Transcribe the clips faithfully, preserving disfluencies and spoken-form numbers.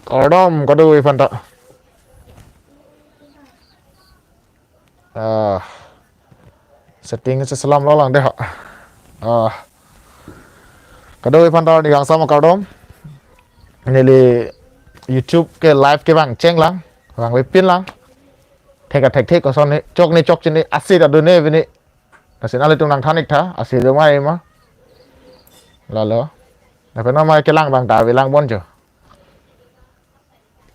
Kardom kadokave aphanta. Ah, setting si selam lo lang dei ha. Ah, kadokave aphanta arni kangsam akardom. Neli YouTube ke live kevang chenglang, vangvepin lang. Thek athek thek koson ne chok ne chokche ne ase ta do ne bini. Lasi nanglitum nangthan-ik tha, ase do ma ema. Lalo. Lapen amei kelang abang ta avelang bon jo.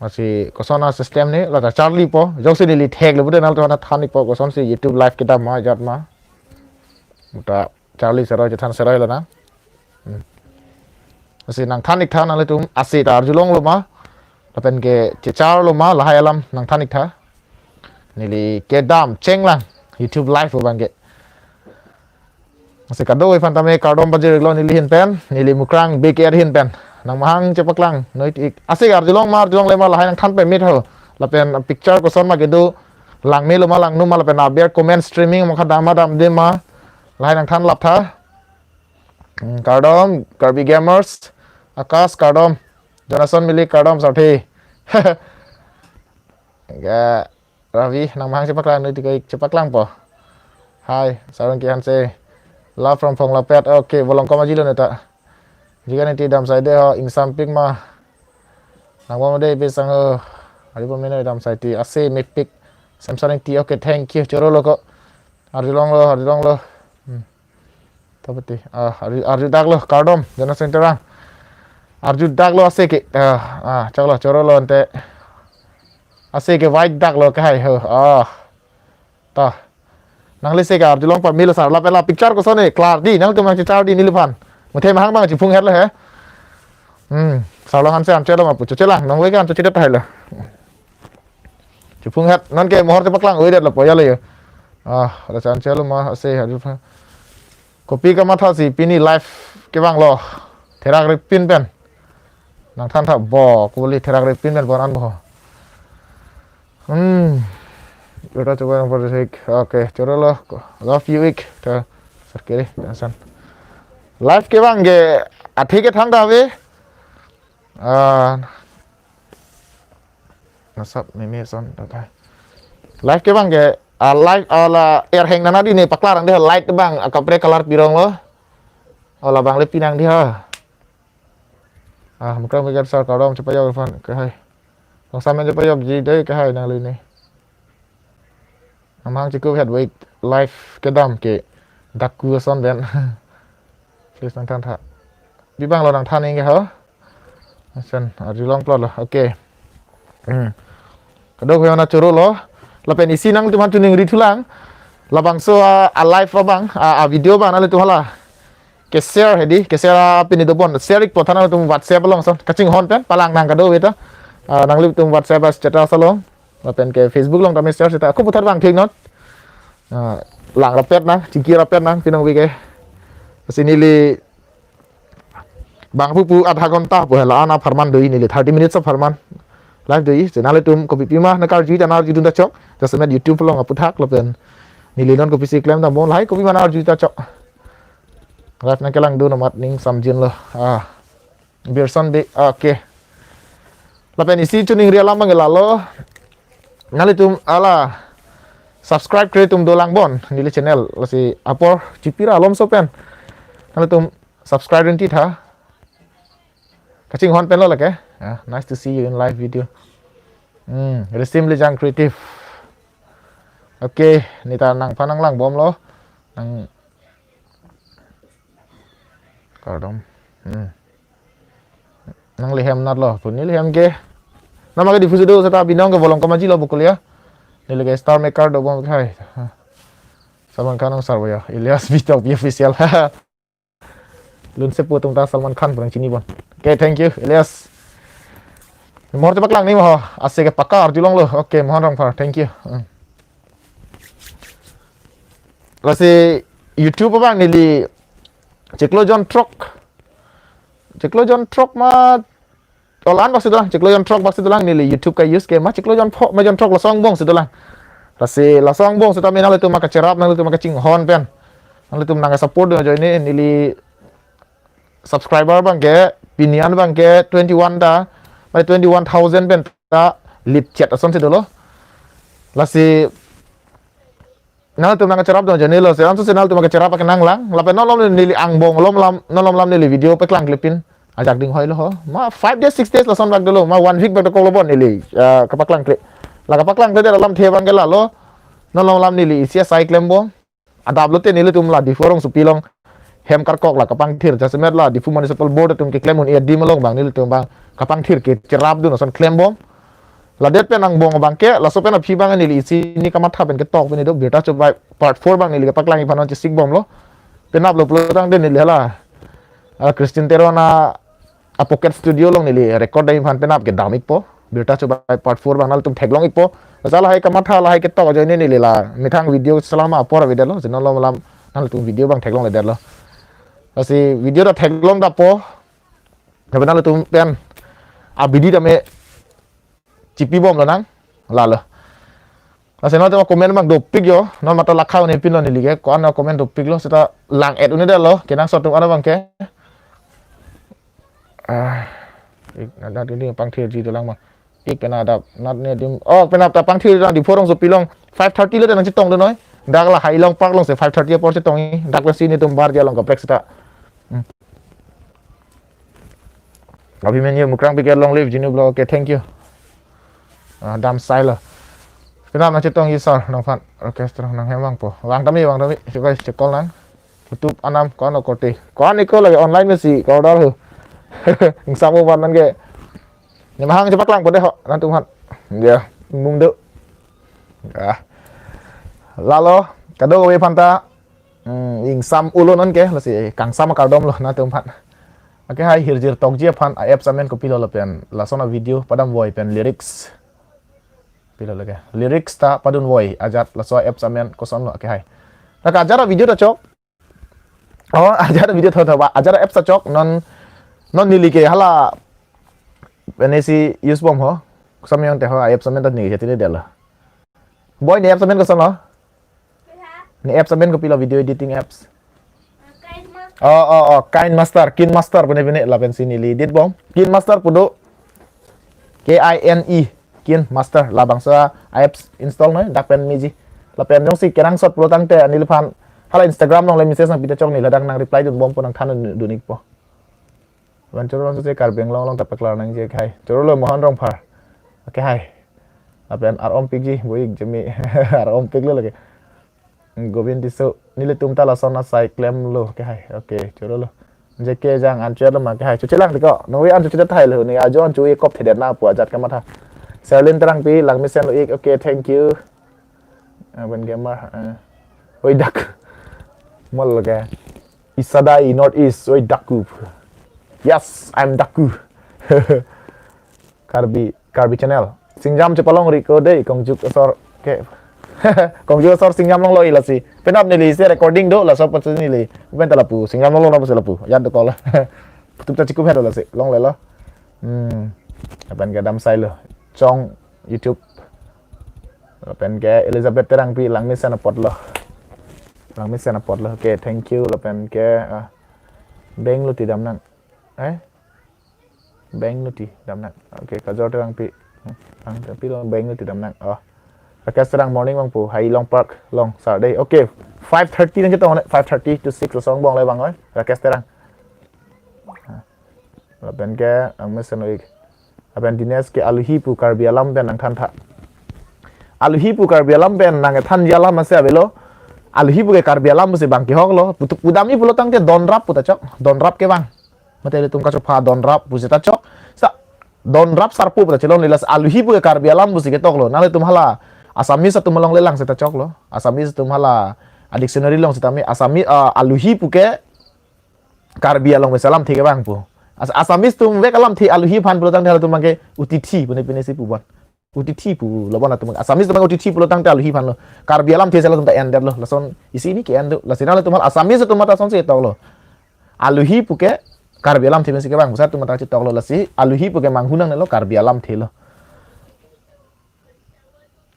Lasi koson asystem ne, la ta charlipo, jongsi neli theklo pulote nanglitum aphan than-ikpo, kosonsi YouTube live kedam ma, ajat ma. Muta charli seroi chethan seroi lo na. Hmm. Lasi nangthan-ik tha nanglitum ase ta arjulonglo ma, lapen ke checharlo ma, lahai alam nangthan-ik tha. Neli kedam chenglang YouTube live abang ke. Lasi kadokave aphanta me kardom pajir-iklo neli ahin pen, neli Mukrang B K R ahin pen. Nangmahang chepaklang noi-ik. Ase arjulong ma arjulongle ma lahai nangthan pame tha ho. Lapen picture koson ma kedo, langmelo ma langno ma lapen aber comment streaming ma kadam ma damde ma, lahai nangthan lap tha. Hmm, kardom, Karbi Gamers, Akash kardom, Jonathan Milik kardom, sarthe. Ga Ravi, nangmahang chepaklang noi-ik, chepaklangpo. Hi, Sarang Ki Hanse. Love from Phonglapet. Okay, Volongkom ajilo neta. Jika niti damsai dei ho, ingsampik ma. Nangbom dei, pisang ho. Hari pemena damsai ti. Ase mepik. Samsung ti. Okay, thank you. Chorolo ko. Arjulonglo, arjulonglo. Hmm. Tapati. Ah, arju, arjudaklo, kardom, Jonathan Terang. Arjudaklo ase ke, ah, ah, choklo, chorolo ante. Ase ke white daklo ke hai ho. Ah. Ta. Nangli ase ke arjulong pamelo sar, lapen la picture koson ne, klar dei, nangtum nangchechar dei neliphan. Muthe mahang abang chiphung het lo he. Hmm, Sarlong Hanse an chelo ma pu, chochelang, nangvoi ke an chochedet tahai lo. Chiphung het, non ke mohor chepaklang, oi det lo po ya le yo. Ah, la chan chelo ma ase, hari pha. Kopi kamathasi pini live kevanglo. Therak ripin pen. Nangthan tha bo, kuli therak ripin pen bon an bo. Hmm. Kita coba yang pada sik. Okay, chorolo. Love you ik. Ta, sar kiri, ta san. Live kevang ke athe ke thangta ave. Ah, nasap meme son ta ta. Live kevang ke, ah, live, ah, la erheng nana dei ne paklar ang dei light abang, ah, kaprek color pi ronglo. Oh, labang le pinang dei ha. Ah, Mukrang B K R sar kardom chepajok aphan ke hai. Kong samen chepajokji dei ke hai nangli ne. Nangmahang chikup het wait live kedam ke daku ason pen. Please nangthan tha. Pi abang lo nangthan ing ke ho. Asan, arjulong plot lo. Okay. Hmm. Kadokave aphanta chorolo. Lapen isi nanglitum aphan choningri thulang. Labangso a, a live abang, a, a video abang nanglitum hala ke share hedi, ke share a pini dobom, share-ikpo tha nangtum WhatsApp along ason, kachinghon pen, palang nang kadokave ta. Ah, nanglitum WhatsApp a status along, lapen ke Facebook along tame share seta, ako puthot vangthik non. Ah, lang rapet nang, chingki rapet nang, pinong bike. Lasi neli bang pupu adha ghonta pu hela ana pharman do-ik neli, thirty minutes of pharman. Live do-ik, channel atum kopi pima, nakarju ta narjudun ta chok, jasemet YouTube along aputhak lapen. Neli non kopisi klem dambom lahai kopi mana arju ta chok. Live nangkelangdun amat ning samjin lo. Ah. Birson Bey. Ah, okay. Lapen isi choningri alam abang ke lalo. Nanglitum hala subscribe kre atum dolang bon neli channel. Lasi apor chipira alomso pen. Nanglitum subscribe rinti tha. Kachinghon pen lo lake. Ah, nice to see you in live video. Hmm, Resim Lijang Creative. Okay, neta nangphan nanglangbomlo. Nang kardom. Hmm. Nangli hem natlo, pu neli hem ke. Nama ke difusi do seta binong ke Volongkom ajilo bukul ya. Neli ke star maker dobom ke hai. Salman Khan angsarvo ya. Ilyas Bey Tokbi official. Lunsepo atum ta Salman Khan pu nangchinibom. Okay, thank you, Ilyas. Mohor chepaklang ne mo ho. Ase ke paka arjulonglo. Okay, Mohan Rongphar, thank you. Hmm. Lasi YouTube abang neli chiklo jon throk. Chiklo jon throk ma, oh, la-an bak si dolang, chiklo jon throk bak si dolang neli YouTube ka-use ke ma chiklo jon pho, ma jon throk laso angbong si dolang. Lasi laso angbong seta me nanglitum ma kacherap, nanglitum ma kachinghon pen. Nanglitum nangsupport do ajoine neli subscriber abang ke, pini an abang ke twenty-one ta, Pai twenty-one thousand pen ta lit chet asonsi dolo. Lasi nangtum nangcherap dun ajoine lo, si ansose nangtum nangcherap akenang lang. Lapen non lom neli angbong lom lam, non lom lam neli video paklang klepin ajak ding hoi lo ho. Ma five days, six days lason bak dolo, ma one week bak dokok lo bon neli, ah, kapaklang kle. La kapaklang kle de alamthe abang ke lalo. Non lom lam neli isi asai klembom. Adap lote nelitum la Diphu rongsopi along hem karkok la kapangthir, jasemet la Diphu Municipal Board atum keklem un-e adim along abang nelitum abang kapangthir kecherap dun ason klembom. Ladet pen angbong abang ke, laso pen aphi abang neli isi ni kamatha pen ketok pen do, birta chobai part four abang neli kapaklang iphan non chesik bomlo. Penap lo pulo tangte neli hala, ah, Christian Teron a a pocket studio along neli record dam iphan penap kedam ikpo. Birta chobai part four abang nangtum theklong ikpo. Lasi lahai kamatha lahai ketok ajoine neli la methang video selama apor avedetlo. Jeno lom lam nangtum video abang theklongledetlo. Lasi video ta theklong dapo. Tapi nangtum pen abidi tame chipibomlo nang. Lalo. Lasi non tema comment abang dopik jo, non mata lakha un-e pinlo neli ke, ko-an comment dopiklo, seta lang-et un-edetlo, kenangsot atum an abang ke. Ah, ik, nat ini pangthirji dolang ma. Ik penap adap, nat ne dim. Oh, penap ta pangthir dolang, Diphu rongsopi along five thirty lote nangchetong dun noi. Dak la Hailong Park alongsi five thirty apor chetongji. Dak pensi nelitum barji along kaprek seta. Hmm. Abhimanyu Mukrang P K long live, Jinu Vlog, okay, thank you. Ah, dam sailo. Penap nangchetongji sir, nangphan orchestra nanghem vangpo. Vang tame, vang tame, chekoi chekol nang. Tutup anam, ko-an korte. Ko-an iko lagi online mesi, ko order ho. Ingsam uvan nang ke. Ni mahang chepaklangpo de ho, nangtum aphan. Ya, mung do. Ah. Lalo, kadokave aphanta. Hmm, ingsam ulo non ke, lasi kangsam akardom lo nangtum aphan. Okay, hai hirjir tokji aphan a apps amen kopilo lapen lason a video padam voi pen lyrics. Pilo lake. Lyrics ta padun voi ajat laso a apps amen kosonlo, okay, hai. Lake ajat a video ta chok. Oh, ajat a video tho tho ba. Ajat a apps ta chok non non neli ke hala pensi use bom ho. Samyang te ho a apps amen ta neli chetini dela. Boy, ne apps amen kosonlo? Ne apps amen kopilo, video editing apps? Oh, oh, oh, KineMaster, KineMaster pune pune lapensi neli edit bom. KineMaster pu do, K I N E, KineMaster, labangso a apps install noi, dak pen meji. Lapen jongsi kenangsot pulo tangte neliphan hala Instagram along le message nangpi ta chok, neli ladak nangreply dunbompo, nangthan dun ikpo. Lapen choro langsose Karbi Anglong along ta paklar nangji, okay, hai. Chorolo Mohan Rongphar. Okay, hai. Lapen ar-ompikji, boik jemi. Ar-ompiklo lake. Govind Tisso, nelitum ta lason asai klemlo, okay, hai. Okay, chorolo. J K Jang, an chorolo ma, okay, hai. Chochelang tiko. Nungwi an choche thailo, ne ajo an chu-e kop thedet na pu ajat kamatha. Serlin Terangpi, langmesen lo ik, okay, thank you. Urban Gamer, eh. Oi, dak. Mall ke. Isadai North East, oi, Daku. Yes, I'm Daku. Karbi, Karbi channel. Singjam chepalongri ko dei, kongjuk asor ke. Kongjuk asor singjam longlo lasi. Penap neli se recording do, laso apotsi neli. Pen ta lapu, singjam longlo na apotsi lapu. Yan do call. Tutup ta chikup head lasi, longlelo. Hmm. Lapen ke dam sailo. Chong YouTube. Lapen ke Elizabeth Terangpi, langmesen apotlo. Langmesen apotlo. Okay, thank you. Lapen ke, ah, Bengluti damnang. Eh? Bengluti damnang. Okay, Kajor Terangpi. Hmm, Terangpi lo Bengluti damnang. Oh. Rakesh Terang, morning bang pu. Hailong Park along Saturday. Okay, five thirty nangchetong, five thirty to six lason angbong le bang oi. Rakesh Terang. Lapen ke, ang mesen lo ik. Lapen Dinesh ke aluhi pu Karbi alam pen nangthantha. Aluhi pu Karbi alam pen nangthanji alam masi avelo. Aluhi pu ke Karbi alam pusi bang kehok lo. Putu-, pudamji pulo tangte donrap pu ta chok. Donrap ke bang. Mate ilitum kachopha donrap pusi ta chok. Sa donrap sarpo pu ta chelong, lasi aluhi pu ke Karbi alam pusi ketok lo. Nanglitum hala Assamese atum along lelang seta choklo. Assamese atum hala a dictionary along setame Assamese, ah, aluhi pu ke Karbi along mesen alamthe ke bang pu. As-, Assamese atum vek alamthe aluhi aphan pulo tangte halatum abang ke utithi pune pune si pu bon. Utithi pulo bon atum. Assamese atum abang utithi pulo tangte aluhi aphan lo. Karbi alamthe si latum ta endetlo. Lason isi ni ke-en do. Lasi nanglitum hala Assamese atum mata asonsi toklo. Aluhi pu ke Karbi alamthe pensi ke bang. Pusi atum mata chetoklo, lasi aluhi pu ke manghu nangnelo, Karbi alamthe lo.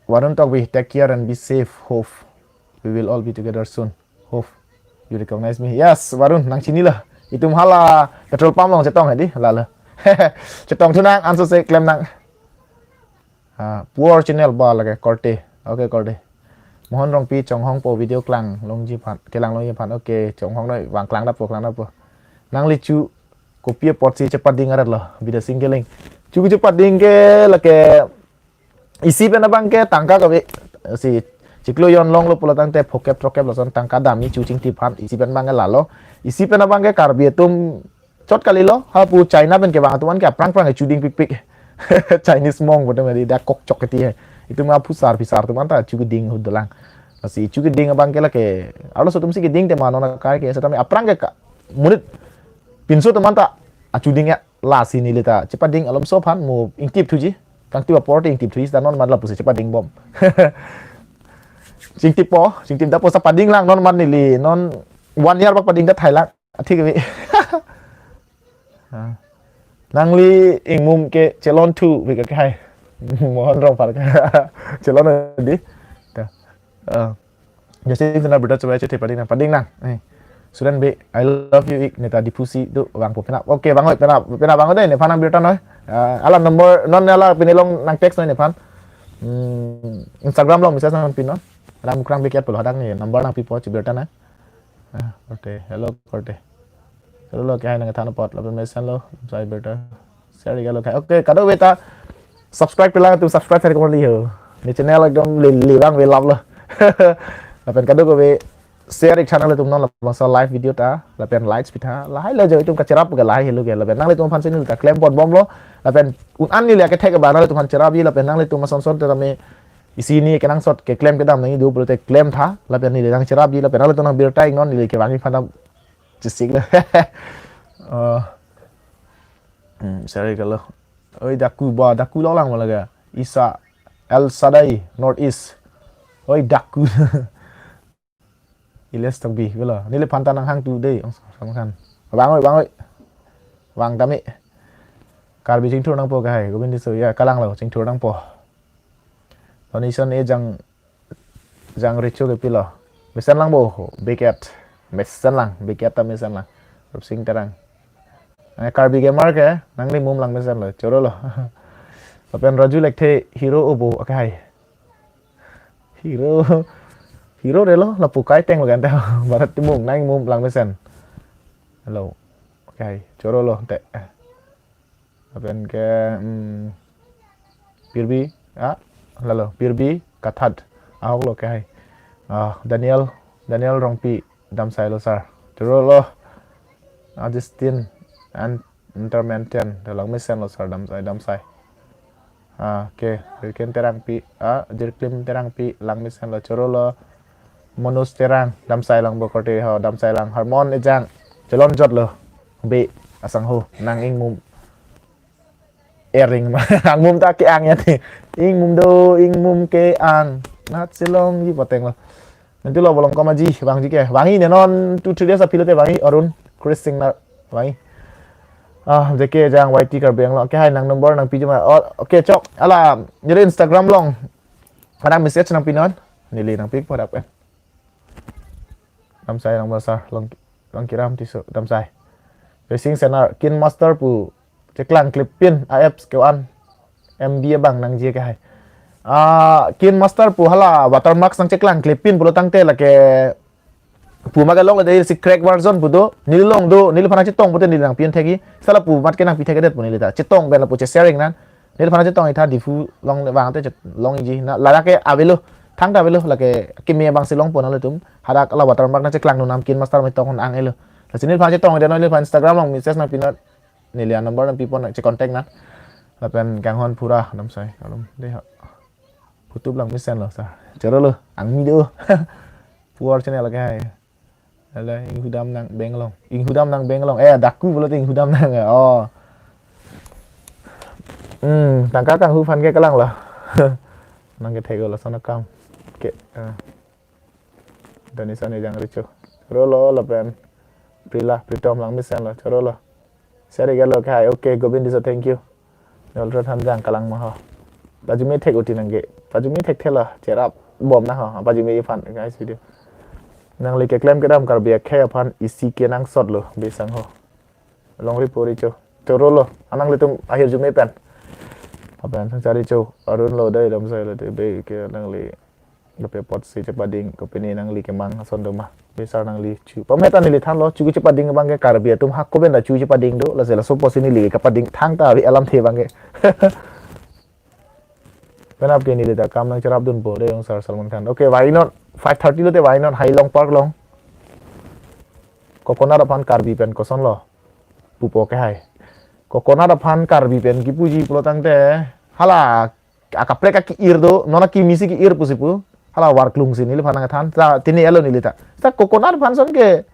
Varun Tokbi, take care and be safe. Hope we will all be together soon. Hope you recognize me. Yes, Varun, nangchinilo. Itum hala petrol pump along chetong hedi, lalo. Chetong thu nang, ansose klem nang. Ah, poor channel ba lake korte. Okay, korte. Mohon Rongpi Chonghong po video klang longji aphan, kelang longji aphan. Okay, Chonghong noi vang klang dappo, klang dappo. Nangli chu kopi apotsi chepading arat lo, Bidya Sing Killing. Chu chepading ke lake isi pen abang ke tangka kave, si chiklo jon longlo pulo tangte phokep throkep lason tangka dam-i chu chingtip aphan, isi pen abang ke lalo. Isi pen abang ke Karbi atum chot kalilo, ha pu China pen kevang atum an ke aphrang phrang chuding pikpik. Chinese mong bote mari dak kokchok keti hai. Itum aphusar phisar atum anta chu keding ahut dolang. Lasi chu keding abang ke lake, arloso atum si keding tema non akai ke setame aphrang ke ka, monit pinso atum anta achuding ya. Lasi neli ta chepading alomso aphan mo ingtip thuji. Kangtip apor te ingtip thuji, ta non mat lapusi chepading bom. Chingtip po, chingtip dappo, sa pading lang non mat neli, non one year bak pading da thai lang. Athik kave. Ah. Nangli ingmum ke chelon thu, ave ke hai. Mohon Rongphar ke. Chelon di. Ta. Ah. Jose Sena birta coba chethe pading nang, pading nang. Eh. Suren Bey, I love you ik, neta Diphu si do vangpo penap. Okay, vang hoi penap, penap vang hoi dei, nephan nang birta noi. Ah, ala number, non ala pini long nang text noi nephan. Hmm, Instagram long message nangpi non. Ram Mukrang Bey ke pulo hadak ne number nangpipo, chebirta nang. Ah, korte, hello, korte. Hello, lo ke hai nang than apot, lapen mesen lo, sai birta. Share iklo ke. Okay, kadokave ta subscribe pilang atum subscribe share kali ho. Ne channel ekdom le, le vangve lap lo. Lapen kadokave share ik channel atum non labangso live video ta, lapen likes pitha. Lahai lo jo itum kacherap ke lahai helo ke. Lapen nanglitum aphan channel ta klem pot bomlo. Lapen un-an neli akethek ba nanglitum aphan cherapji, lapen nanglitum ason son ta me isi ne kenangsot keklem kedam nangji do pulote klem tha, lapen neli nangcherapji, lapen nanglitum nang birta ik non neli kevangji aphan ta chesik lo. Oh. Hmm, share iklo. Oi, Daku ba, Daku lo lang malaga. Isa, El Shaddai, North East. Oi, Daku. Iles Tokbi, velo. Neliphan ta nanghang tu dei, ong Sam Khan. Vang oi, vang oi. Vang tame. Karbi chingthur nangpo ke hai, Govind Tisso, ya, kalang lo, chingthur nangpo. Donation e jang, jang recho ke pilo. Mesen lang bo, Biket. Mesen lang, Biket ta mesen lang. Rupsing Terang. Eh, Karbi Gamer ke, nangli mum lang mesen lo, choro lo. Lapen Raju Lekthe, hero obo, ake hai. Hero, hero relo, lapu kai teng lo kan te. Bharat Timung, nang mum lang mesen. Hello. Okay, choro lo te. Lapen ke, hmm, Pirbi, ah, lalo, Pirbi, Kathat, ahok lo ke hai. Ah, Daniel, Daniel Rongpi, damsai lo sir. Choro lo, Augustine, and Intermenten, te lang mesen lo sir, damsai, damsai. Ah, okay, Jirkin Terangpi, ah, Jirklim Terangpi, lang mesen lo, choro lo. Manoj Terang, damsai lang bo korte ho, damsai lang. Harmon Ejang, chelon jot lo. Be, asang ho, nang ingmum. Ering, angmum ta ke-ang ya te. Ingmum do, ingmum ke-ang. Nat silong ji poteng lo. Nanti lo bolong koma ji, vangji ke. Vangji ne non two three days apilo te vangji, Arun, Chris Singnar, vangji. Ah, J K Ejang Y T Karbi Anglong. Ke hai nang number nangpiji ma. Oh, okay, chok. Ala, jadi Instagram long. Kadang message nangpi non. Neli nangpi po dap kan. Damsai lang bo sir, long, long Kiram Tisso, damsai. Racing Senar, KineMaster pu, cheklang klip pin, a apps ke-an, M B abang nangji ke hai. Ah, KineMaster pu hala, watermark nangcheklang klip pin pulo tangte lake, pu ma ke long le dei si crack version pu do, neli long do, neliphan nangchetong pute neli nangpi thekji, sala pu mat ke nangpi thekdet pu neli ta, chetong pen lapu che sharing nan, neliphan nangchetong itha Diphu long le vang te chet-, longji na, lala ke avelo, thangta avelo, lake keme abang si longpo nanglitum, hadak la watermark nangcheklang nunam KineMaster me tong ang elo. Lasi neliphan chetong ide non neliphan Instagram long message nangpi non, neli a number nangpipo nangche contact na. Lapen Kanghon Phura damsai, alom dei ha. Phutup lang mesen lo sir. Choro lo, angmi do. Poor channel ke hai. Ala, inghudam nang beng long. Inghudam nang beng long. Eh, Daku pulote inghudam nang. Oh. Hmm, tangka kanghu aphan ke kalang lo. Nang kethek lo sana kam. Ke, ah. Donation e jang recho. Choro lo lapen. Prila, Pritom lang mesen lo. Choro lo. Share iklo ke hai. Okay, Govind Tisso, thank you. Nolra than jang kalang ma ho. Pajume thek uti nangke. Pajume thekthelo. Cherap bom na ho. Pajume aphan, guys, video. Nangli keklem kedam Karbi akhei aphan isi kenangsot lo, be sang ho. Longri pori cho. choro lo, anang litum ahirjume pen. Apen sang chari cho, arun lo dai dam sai lo te be ke nangli. Lapen apotsi chepading, kopine nangli kemang ason doma. Besar nangli chu. Pameta neli thanlo, chu chepading abang ke Karbi atum hako pen ta chu chepading do, lasi laso apotsi neli kapading thangta ave alamthe abang ke. Penap ke neli ta kam nangcherapdunpo de, Yongsar Salman Khan. Okay, why not? Five thirty lote why not? Hai Long Park along. Coconut aphan Karbi pen kosonlo pupo ke hai. Coconut aphan Karbi pen kipuji pulo tangte, hala akaprek aki-ir do, non akimi si ki-ir pusi pu. Hala warklung si neliphan nangthan. Ta tini elo neli ta. Ta coconut aphan ason ke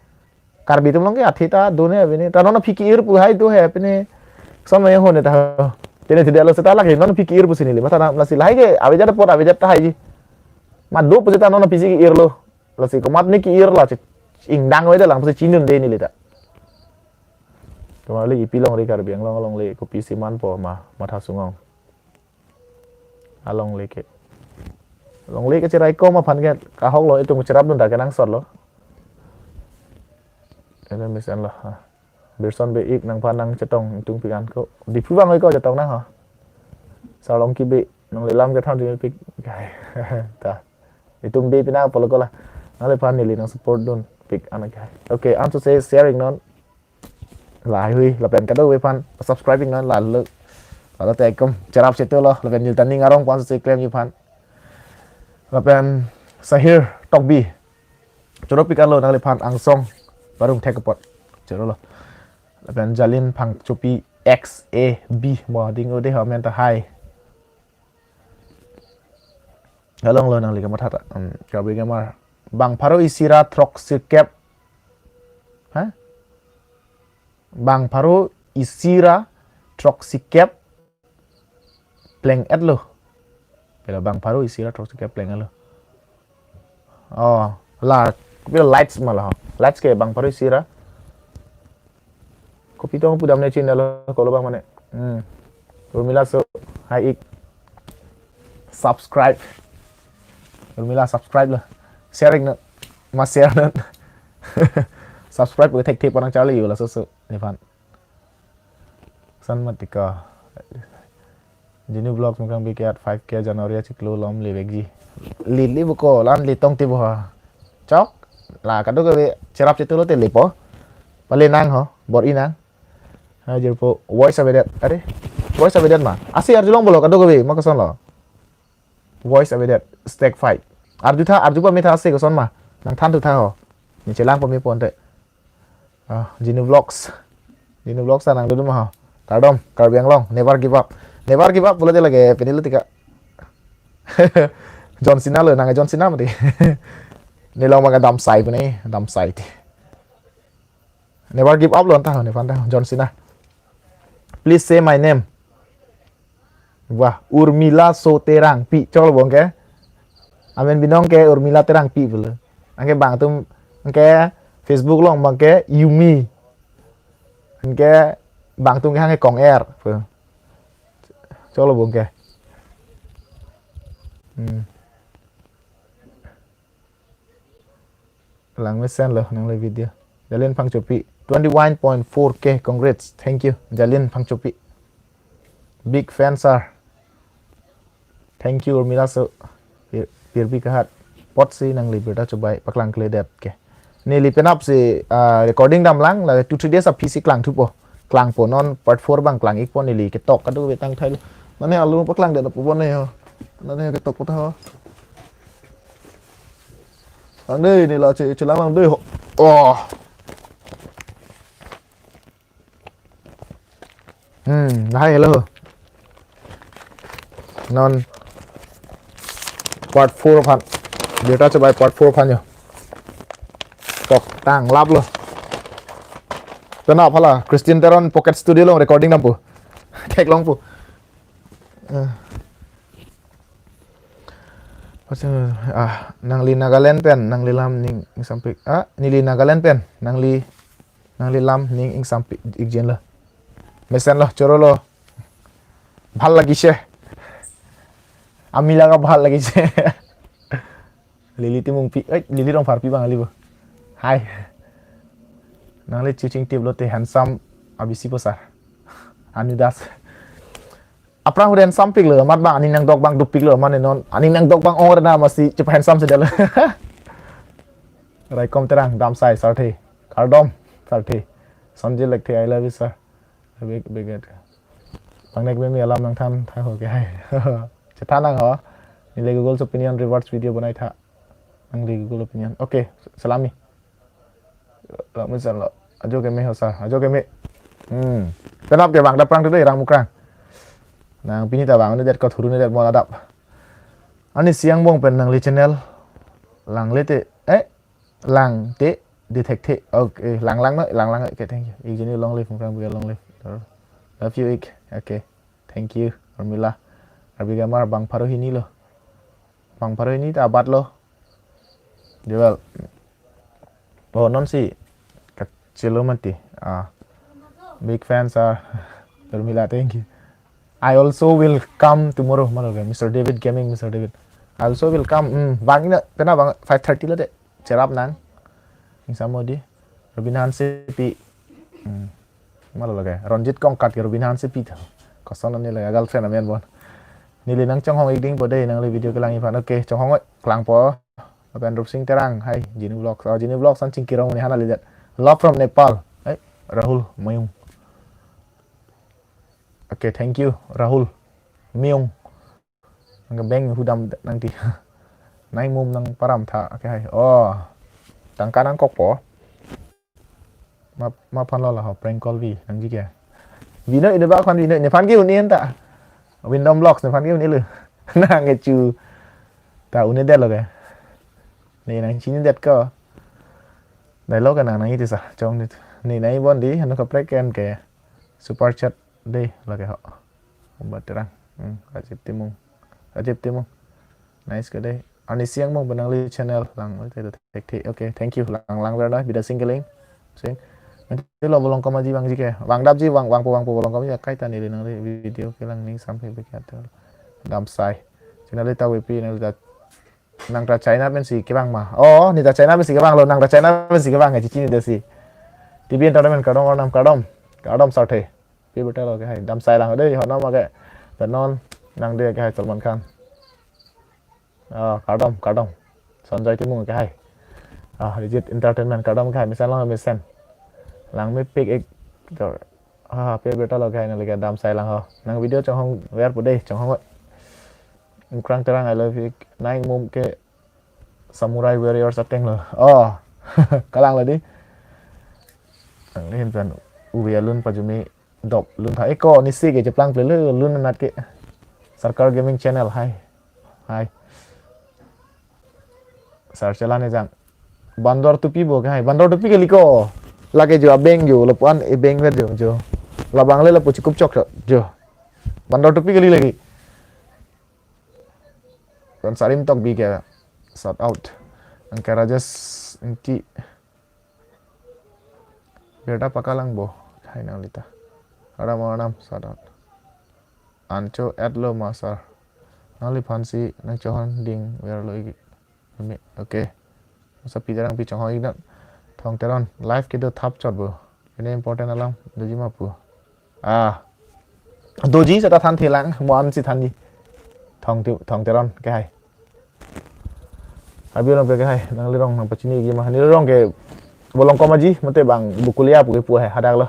Karbi atum along ke athe ta do ne ave ne. Ta non aphi ki-ir pu hai do he pine. Son mai ho ne ta. Tini tini elo seta lake non aphi ki-ir pusi neli. Matha na lasi lahai ke avejat apot avejat tahai ji. Ma do pusi ta non aphi si ki-ir lo. Lasi komat ne ki-ir la che. Ingdang ave dalang pusi chinidunde neli ta. Kemali ipi alongri Karbi Anglong alongle kopisi manpo ma matha sungong. Alongle ke. Alongle ke cherai kom aphan ke kahok lo, itum cherapdun ta kenangsot lo. Ene mesen lo. Ha. Birson Bey-ik nangphan nangchetong ingtung pikan ko. Diphu abang ko chetong nang ho. Sarlongki Bey nanglelam kethang jingpik. Kai. Ta. Itum Bey pina apot lo ko la. Nangliphan neli nang support dunpik anak kai. Okay, anso se sharing non. Lahai hui, lapen kadokave aphan subscribing non lalo. Lalo te kom cherap chetu lo, lapen Niltaning Arong aphan si klemji aphan. Lapen Sahir Tokbi. Choro pikar lo nangliphan angsong parung thek apot. Choro lo. Lapen Jalin Phangchopi X A B mo ding ode ho amen ta hai. Along lo nangli kamatha ta. Hmm, Karbi Grammar. Bang pharo isi ra throksi kep. Ha? Bang pharo isi ra throksi kep pleng-et lo. Pela bang pharo isi ra throksi kep pleng-et lo. Oh, la, pela lights ma la ho. Lights ke bang pharo isi ra. Kopi tong pudam ne channel lo, kolo bang mane. Hmm. Urmila So, hai-ik. Subscribe. Urmila subscribe lo. Sharing non. Ma share non. Subscribe ke thekthe pon nangcharli yo laso so. Nephan. San matika. Genu Vlogs mukang biket five K January achiklo lom le vekji. Lili buko lan litong ti buha. Chok. La kadokave cherap chetu lo te lepo. Pale nang ho, bor-i nang. Ha jirpo voice avedet. Are. Voice avedet ma. Asi arjulong bolo kadokave ma koson lo. Voice avedet. Stag fight. Arjutha, arju pametha asi koson ma. Nangthan thutha ho. Ni chelang pame ponte. Ah, Genu Vlogs. Genu Vlogs ta nangdodun ma ho. Kardom, Karbi Anglong, never give up. Never give up pulote lake, pini lo tika. John Cena lo, nang John Cena mati. Nelong maga damsai pune, damsai ti. Never give up lo anta ho, nephan ta, John Cena. Please say my name. Wah, Urmila So Terangpi, chok lo bong ke. Amen binong ke Urmila Terangpi pulo. Anke bang atum, anke Facebook along bang ke Yumi. Anke bang atum ke hang ke Kong Er. Chok lo bong ke. Hmm. Lang mesen lo nangli video. Jalin Phangchopi. Twenty-one point four K. Congrats. Thank you. Jalin Phangchopi. Big fan, sir. Thank you, Urmila So. Pir-, pirbi kahat. Apotsi nangli birta chobai paklang kledet ke. Neli penap si, ah, recording damlang, la two three days aphi si klang thupo. Klangpo non part four bang klang-ikpo neli ketok kadokave tang thai lo. Mane alu paklang det apo bone ho. Mane ketok po ta ho. Ang dei neli la che, chelang lang dei ho. Oh. Hmm, hai hello. Non part four aphan. Birta chobai part four aphan yo. Tok tang lap lo. Kena aphala Christian Teron Pocket Studio along recording dampo. Theklongpo. Eh. Pasi, ah, nangli Nagaland pen, nangli lam ning ingsampik. Ah, neli Nagaland pen, nangli, nangli lam ning ingsampik ikjen lo. Mesen lo, choro lo. Bhal lagise. Ami laga bhal lagise. Lili Timungpi, eh, Lili Rongpharpi bang ali bo. Hai. Nangli chuching tip lote handsome abisi po sir. Anu Das. Aphrang hu handsome piklo, amat bang aning nangdok bang dopiklo, mane non aning nangdok bang ong rena masi cepa handsome sedal. Raikom Terang, Damsai, Sarthe. Kardom, Sarthe. Sanjay Lekthe, I love you, sir. Big, big, big. Pangnek meme alam nangthan, tha ho ke hai. Chethan nang ho. Neli Google's opinion rewards video banai tha. Nangli Google opinion. Okay, salami. Lo, misan lo. Ajo keme ho, sir. Ajo keme. Hmm. Penap ke bang, dap prang tu dei, rang mukrang. Nang pini ta bang, ni det ko thuru ni det mo adap. Ani siang bong pen nangli channel. Langle te, eh, Langte, Detective. Okay, Langlang no, Langlang. Okay, thank you. Ik jini long live, mukrang bia long live. Love you, ik. Okay, thank you, Urmila. Arbi gamar bang pharo hini lo. Bang pharo hini ta abat lo. Di well. Oh, non si kachelo mati. Ah, big fans are Urmila, thank you. I also will come tomorrow, malo ke, Mister David Gaming, Mister David. I also will come. Hmm, bang ina, pena bang five thirty lo de. Cherap nang. Ingsam modi. Robin Hansepi. Hmm. Malo lage. Ronjit Kongkat ke Robin Hansepi tho. Koson ani lage girlfriend amen bon. Neli nangchonghong ik ding po dei, nangli video kelang iphan. Okay, chonghong oi, klangpo. Lapen Rupsing Terang, hai, Jini Vlogs. Oh, Jini Vlogs an chingkirong ni hana lidet. Love from Nepal. Hai, Rahul Mayung. Okay, thank you, Rahul Mayung. Nang beng hudam nangti. Nai mum nangparam tha, okay, hai. Oh, tangka nangkokpo. Ma, ma phan lo la ho, prank call vi, nangji ke. Vino ide ba khan vino, nephan ke un-e ta. Windom Vlogs, nephan ke un-e lo. Nang kechu. Ta un-e det lo ke. Ne nangchini det ko. Dialogue nang nang iti sa, chong ni. Ne nai bon di, hanu kaprek ken ke. Super chat dei, lage ho. Umbat Terang. Hmm, Rajiv Timung. Rajiv Timung. Nice ke dei. Ani siang bong pen nangli channel lang. Okay, thank you. Lang lang ver noi, Bida Sing Keling. Sing. Nanti lo Bolongkom Aji bang ji ke. Bang dap ji, bang, bang po, bang po Bolongkom Aji. Kaita neli nangli video kelang ning sampai begitu. Damsai. Channel ta wepi nangli ta nang ta China pensi kevang ma. Oh, ne ta China pensi kevang lo, nang ta China pensi kevang, eh, chichi ne desi. T V Entertainment kardom, kardom, kardom. Kardom Sarthe. Pi berta lo ke hai. Damsai lang dei, hono ma ke. Danon nang dei ke hai Salman Khan. Ah, kardom, kardom. Sanjay Timung ke hai. Ah, Rijit Entertainment kardom ke hai. Misan lo misan. Lang mepik ik. Dor. Ah, pi berta lo ke hai, nangli ke Damsai lang ho. Nang video chonghong ver po dei, chonghong. Mukrang Terang, I love you. Nai mum ke Samurai Warriors ateng lo. Oh. Kalang lo dei. Nangli hin pen uve alun pajumi dop lun tha. Eko nisi ke cheplang ple lo lun nat ke. Sarkar Gaming Channel, hai. Hai. Sar chelan ejang. Bandor Tupi bo ke hai. Bandor Tupi kali ko. Lake jo abeng jo, lapu-an ebeng ver jo, jo. Labang le lapu chikup chok jo. Bandor Tupi kali lagi. Kon Sarim Tokbi ke shout out. Angke Rajesh Engti. Birta pakalang bo. Hai nangli ta. Aram aram shout out. Ancho at lo ma sir. Nangliphansi nangchohon ding ver lo iki. Ami, okay. Masa pi jarang pi chonghong ik dan. Thong Teron, live kedo thap chot bo. Ini important alam, doji ma pu. Ah. Doji seta than thelang, mo ansi than di. Thong Te-, Thong Teron, ke hai. Abi rong ke hai, nangli rong nangpachini ik ma. Neli rong ke Bolongkom Aji, mate bang Bukulia pu ke pu hai, hadak lo.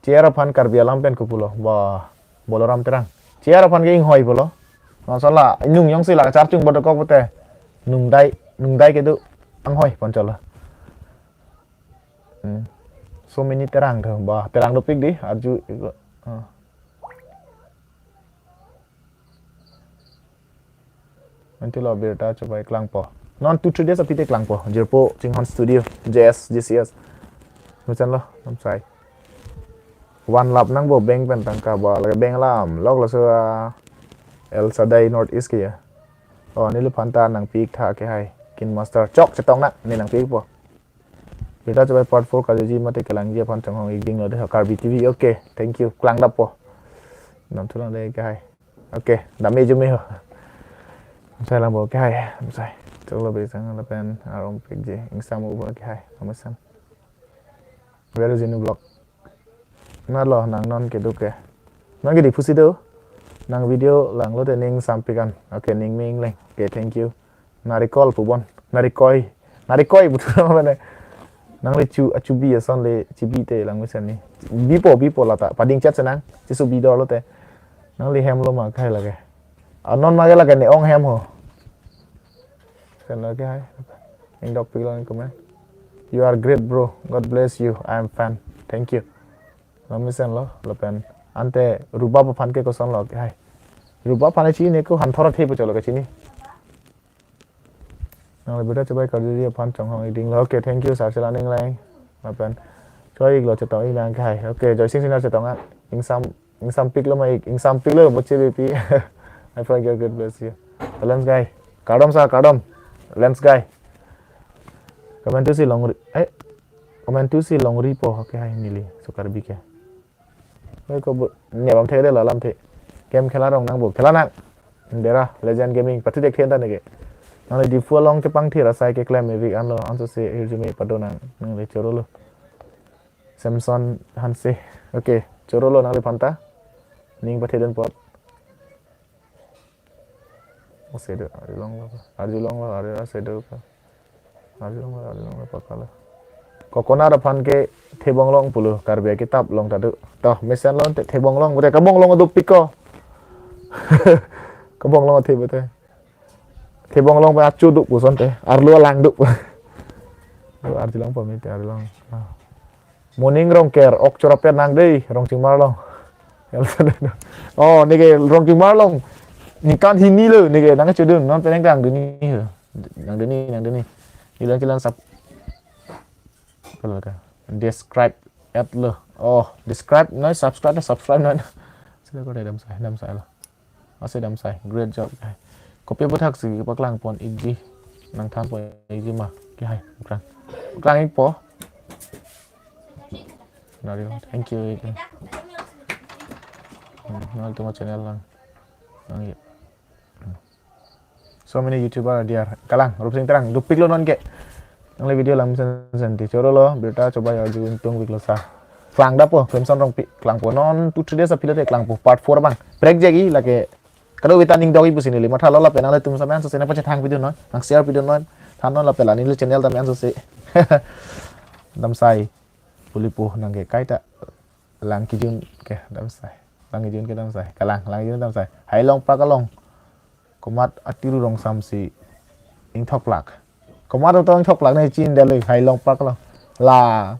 Chair aphan Karbi alam pen kopulo, ba, Boloram Terang. Chair aphan ke inghoi pulo. Masalah, nung yong sila kachar chung bodokok pute. Nungdai, nungdai kedo anghoi pon cholo. Hmm. So many Terang tho, ba, Terang dopik dei, arju iko. Ah. Nanti lo birta chobai klangpo. Non two three days aphi te klangpo. Jirpo Chinghon Studio, J S, J C S. Machan lo, Damsai. One lap nang bo bank pen tangka ba, lake bank alam. Lok laso, ah, El Shaddai North East ke ya. Oh, neliphan ta nangpi ik tha ke hai. Kin Master. Chok chetong na, ne nangpi ik po. Birta chobai part four kajuji mate kelangji aphan chonghong ik ding lo dei ho Karbi T V. Okay, thank you. Klang dap po. Nam thulang dei ke hai. Okay, dam-e jum-e ho. Damsai lang bo ke hai, damsai. Choklo be sang lapen arom pik je. Ingsam ubo ke hai. Amasan. Where is Jini Vlog? Na lo nang non kedo ke. Nang gidi pusi do. Nang video langlo te ning sampik an. Okay, ning ming leng. Okay, thank you. Narikol pubon. Narikoi. Narikoi putu mane. Nangli chu achubi ason le chibi te lang mesen ni. Bipo bipo lata. Pading chat senang. Chisu bidor lo te. Nangli hem lo ma kai lage. Anon ma ke lage ne ong hem ho. Sen lage hai. Ingdok pilon comment. You are great, bro. God bless you. I am fan. Thank you. Lo mesen lo, lapen ante rubab aphan ke koson lo ke hai. Rubab aphan chini ko hanthor athe pu cholo ke chini. Nang le beta chobai karjuri aphan chonghong iding lo. Okay, thank you, sir. Sela ning leng. Lapen choi ik lo chetong ik nang ke hai. Okay, Joy Singh Senior chetong a. Ingsam, ingsampik lo ma ik, ingsampik lo boche bepi. I pray God, God bless you. Lens guy. Kardom sir, kardom. Lens guy. Comment tu si longri. Eh, comment tu si longri po. Okay, hai neli. Sukar bi ke. Oi, ko bu-, ne bam the de la lam the. Game khela rong nang bu. Khela nang. Dera, Legend Gaming. Patu dek the ta neke. Nang le Diphu along chepangthir asai keklem me vik anlo. Anso se hirjume pado nang. Nang le choro lo. Samson Hanse. Okay. Choro lo nang le phanta. Ning pathe den pot. Ase do, arjulong lo, arjulong lo, arju ase do ka. Arjulong lo, arjulong lo, pakalo. Coconut aphan ke thebong long pulo, Karbi kitap long ta do. Toh, mesen lo te thebong long, bute kabong long do piko. Kabong long the bute. Thebong long ba achu do puson te, arlo lang do. Arjulong pamit arjulong. Ah. Moning Rongker, ok chorap nang dei, Rongchingmar along. Oh, neke Rongchingmar along. Ningkan hini lo, neke nang chedun, non penang tang duni. Nang duni, nang duni. Ilang kilang sap. Kalau ka. Describe at lo. Oh, describe noi subscribe, subscribe noi. Sila ko dam sai, dam sai lo. Ase dam sai, great job. Kopi buthak si paklang pon ikji. Nang than po ikji ma. Ke hai, paklang. Paklang ik po. Nari, thank you. Hmm, nang tuma channel lang. Nang i. So many YouTuber are there. Kalang, Rupsing Terang, dopik lo non ke. Nang le video lang sen sen ti choro lo, birta chobai arju untung vik lo sa. Klang da po, Clemson Rongpi, klang po non, two, three days aphi lo te klang po, part four bang. Break jagi lake. Kado vita ning dogi pusi neli matha lo lapen nang le tum saman so se nang pachethang video non, nang share video non, than non lapen la neli channel ta men so se. Dam sai, puli po nang ke kaita lang kijun ke dam sai. Lang kijun ke dam sai. Kalang, lang kijun dam sai. Hai long pa kalong. Komat atiru rong sam si ingthok plak. Komat to ingthok plak ne chin dele hai long pak lo. La.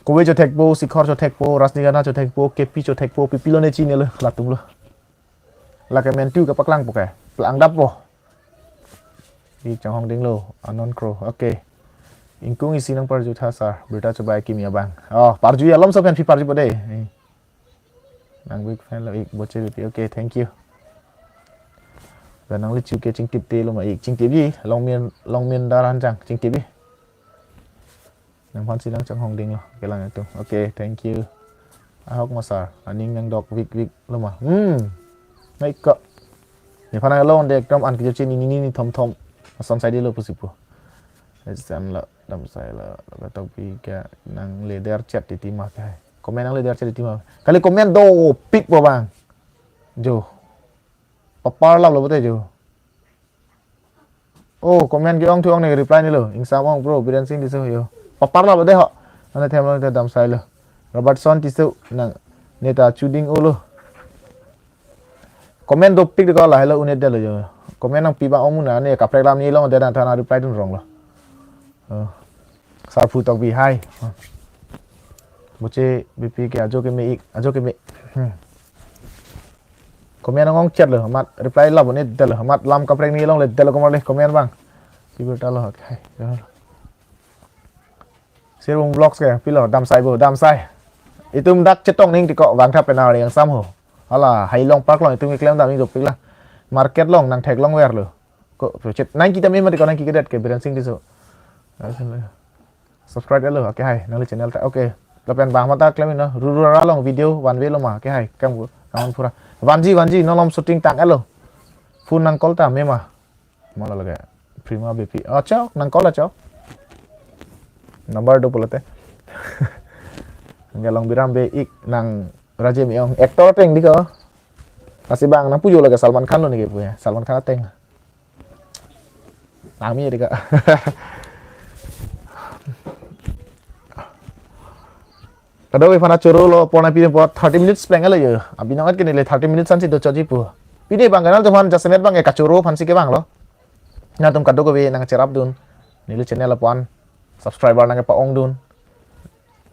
Kove chothek po, Sikhor chothek po, Rajnikana chothek po, K P chothek po, pipi lo ne chin lo, latum lo. Lake mentu ke paklang po ke. Plang dap po. Di chonghong ding lo, Anon Kro. Okay. Ingkung isi nang parju tha sir. Birta chobai kimi abang. Oh, parju ya lom so pen phi parju po de. Eh. Nang big fan lo ik boche bipi. Okay, thank you. Dan nang lichu ke chingtip te lo ma ik chingtip ji. Long min, long min daran jang chingtip ji. Nang phan si nang chonghong ding lo. Kelang itu. Okay, thank you. Ahok masar. Aning nang dok vik vik lo ma. Hmm. Nai ko. Ni phan nang long de ekdom an kijo chini ni ni ni thom thom. Ason sai di lo pusi pu. Exam lo, dam sai lo. Lo tok pi ke nang leder chat titi ma ke. Comment nang leder chat titi ma. Kali comment dopik po bang. Jo. Papar lap lo bote jo. Oh, comment ke ong thu ong ne reply ni lo. Ingsam ong bro, Biren Singh Tisso yo. Papar lap lo de ho. Ane them lo te dam sai lo. Robertson Tisso nang neta chuding o lo. Comment dopik de ko la hello unit de lo jo. Comment nang pi ba ong muna ne kaprek lam ni long de dan thana reply dun rong lo. Oh. Sarphu Tokbi hai. Boche bipi ke ajo keme ik, ajo keme. Hmm. Comment nang ong chat lo, mat reply la bone de lo, mat lam kaprek ni long le de lo komat le comment bang. Ki berta lo hai. Sirbung Vlogs ke pilo dam sai bo, dam sai. Itum dak chetong ning tiko bang thap penal yang sam ho. Hala, hai long park long itum keklem dam ning dopik la. Market long nang thek long ver lo. Ko chet nang kita mema tiko nang ki kedet ke Biren Singh Tisso. Subscribe lo, okay hai, nang le channel ta, okay. Lapen bang mata klem no, ruru ra long video one way lo ma, okay hai, kam gu, kaman pura. Vanji, vanji, no lom shooting tang lo. Phone nang call ta mema. Mala lage. Prima B P. Oh, chok, nang call chok. Number do pulote. Nang long biram be ik nang Raja Meyong. Actor ateng dei ko. Lasi bang nangpujo lake Salman Khan lo neke pu ya. Salman Khan ateng. Nangmi dei ko. Kadokave aphan choro lo, pon api po thirty minutes pleng lo yo. Abinong at ke neli thirty minutes ansi dochotji pu. Pini bang kanal teman jasemet bang ke kachoro aphansi kevang lo. Nangtum kadokave nangcherapdun. Neli channel aphan subscriber nangkepa-ongdun.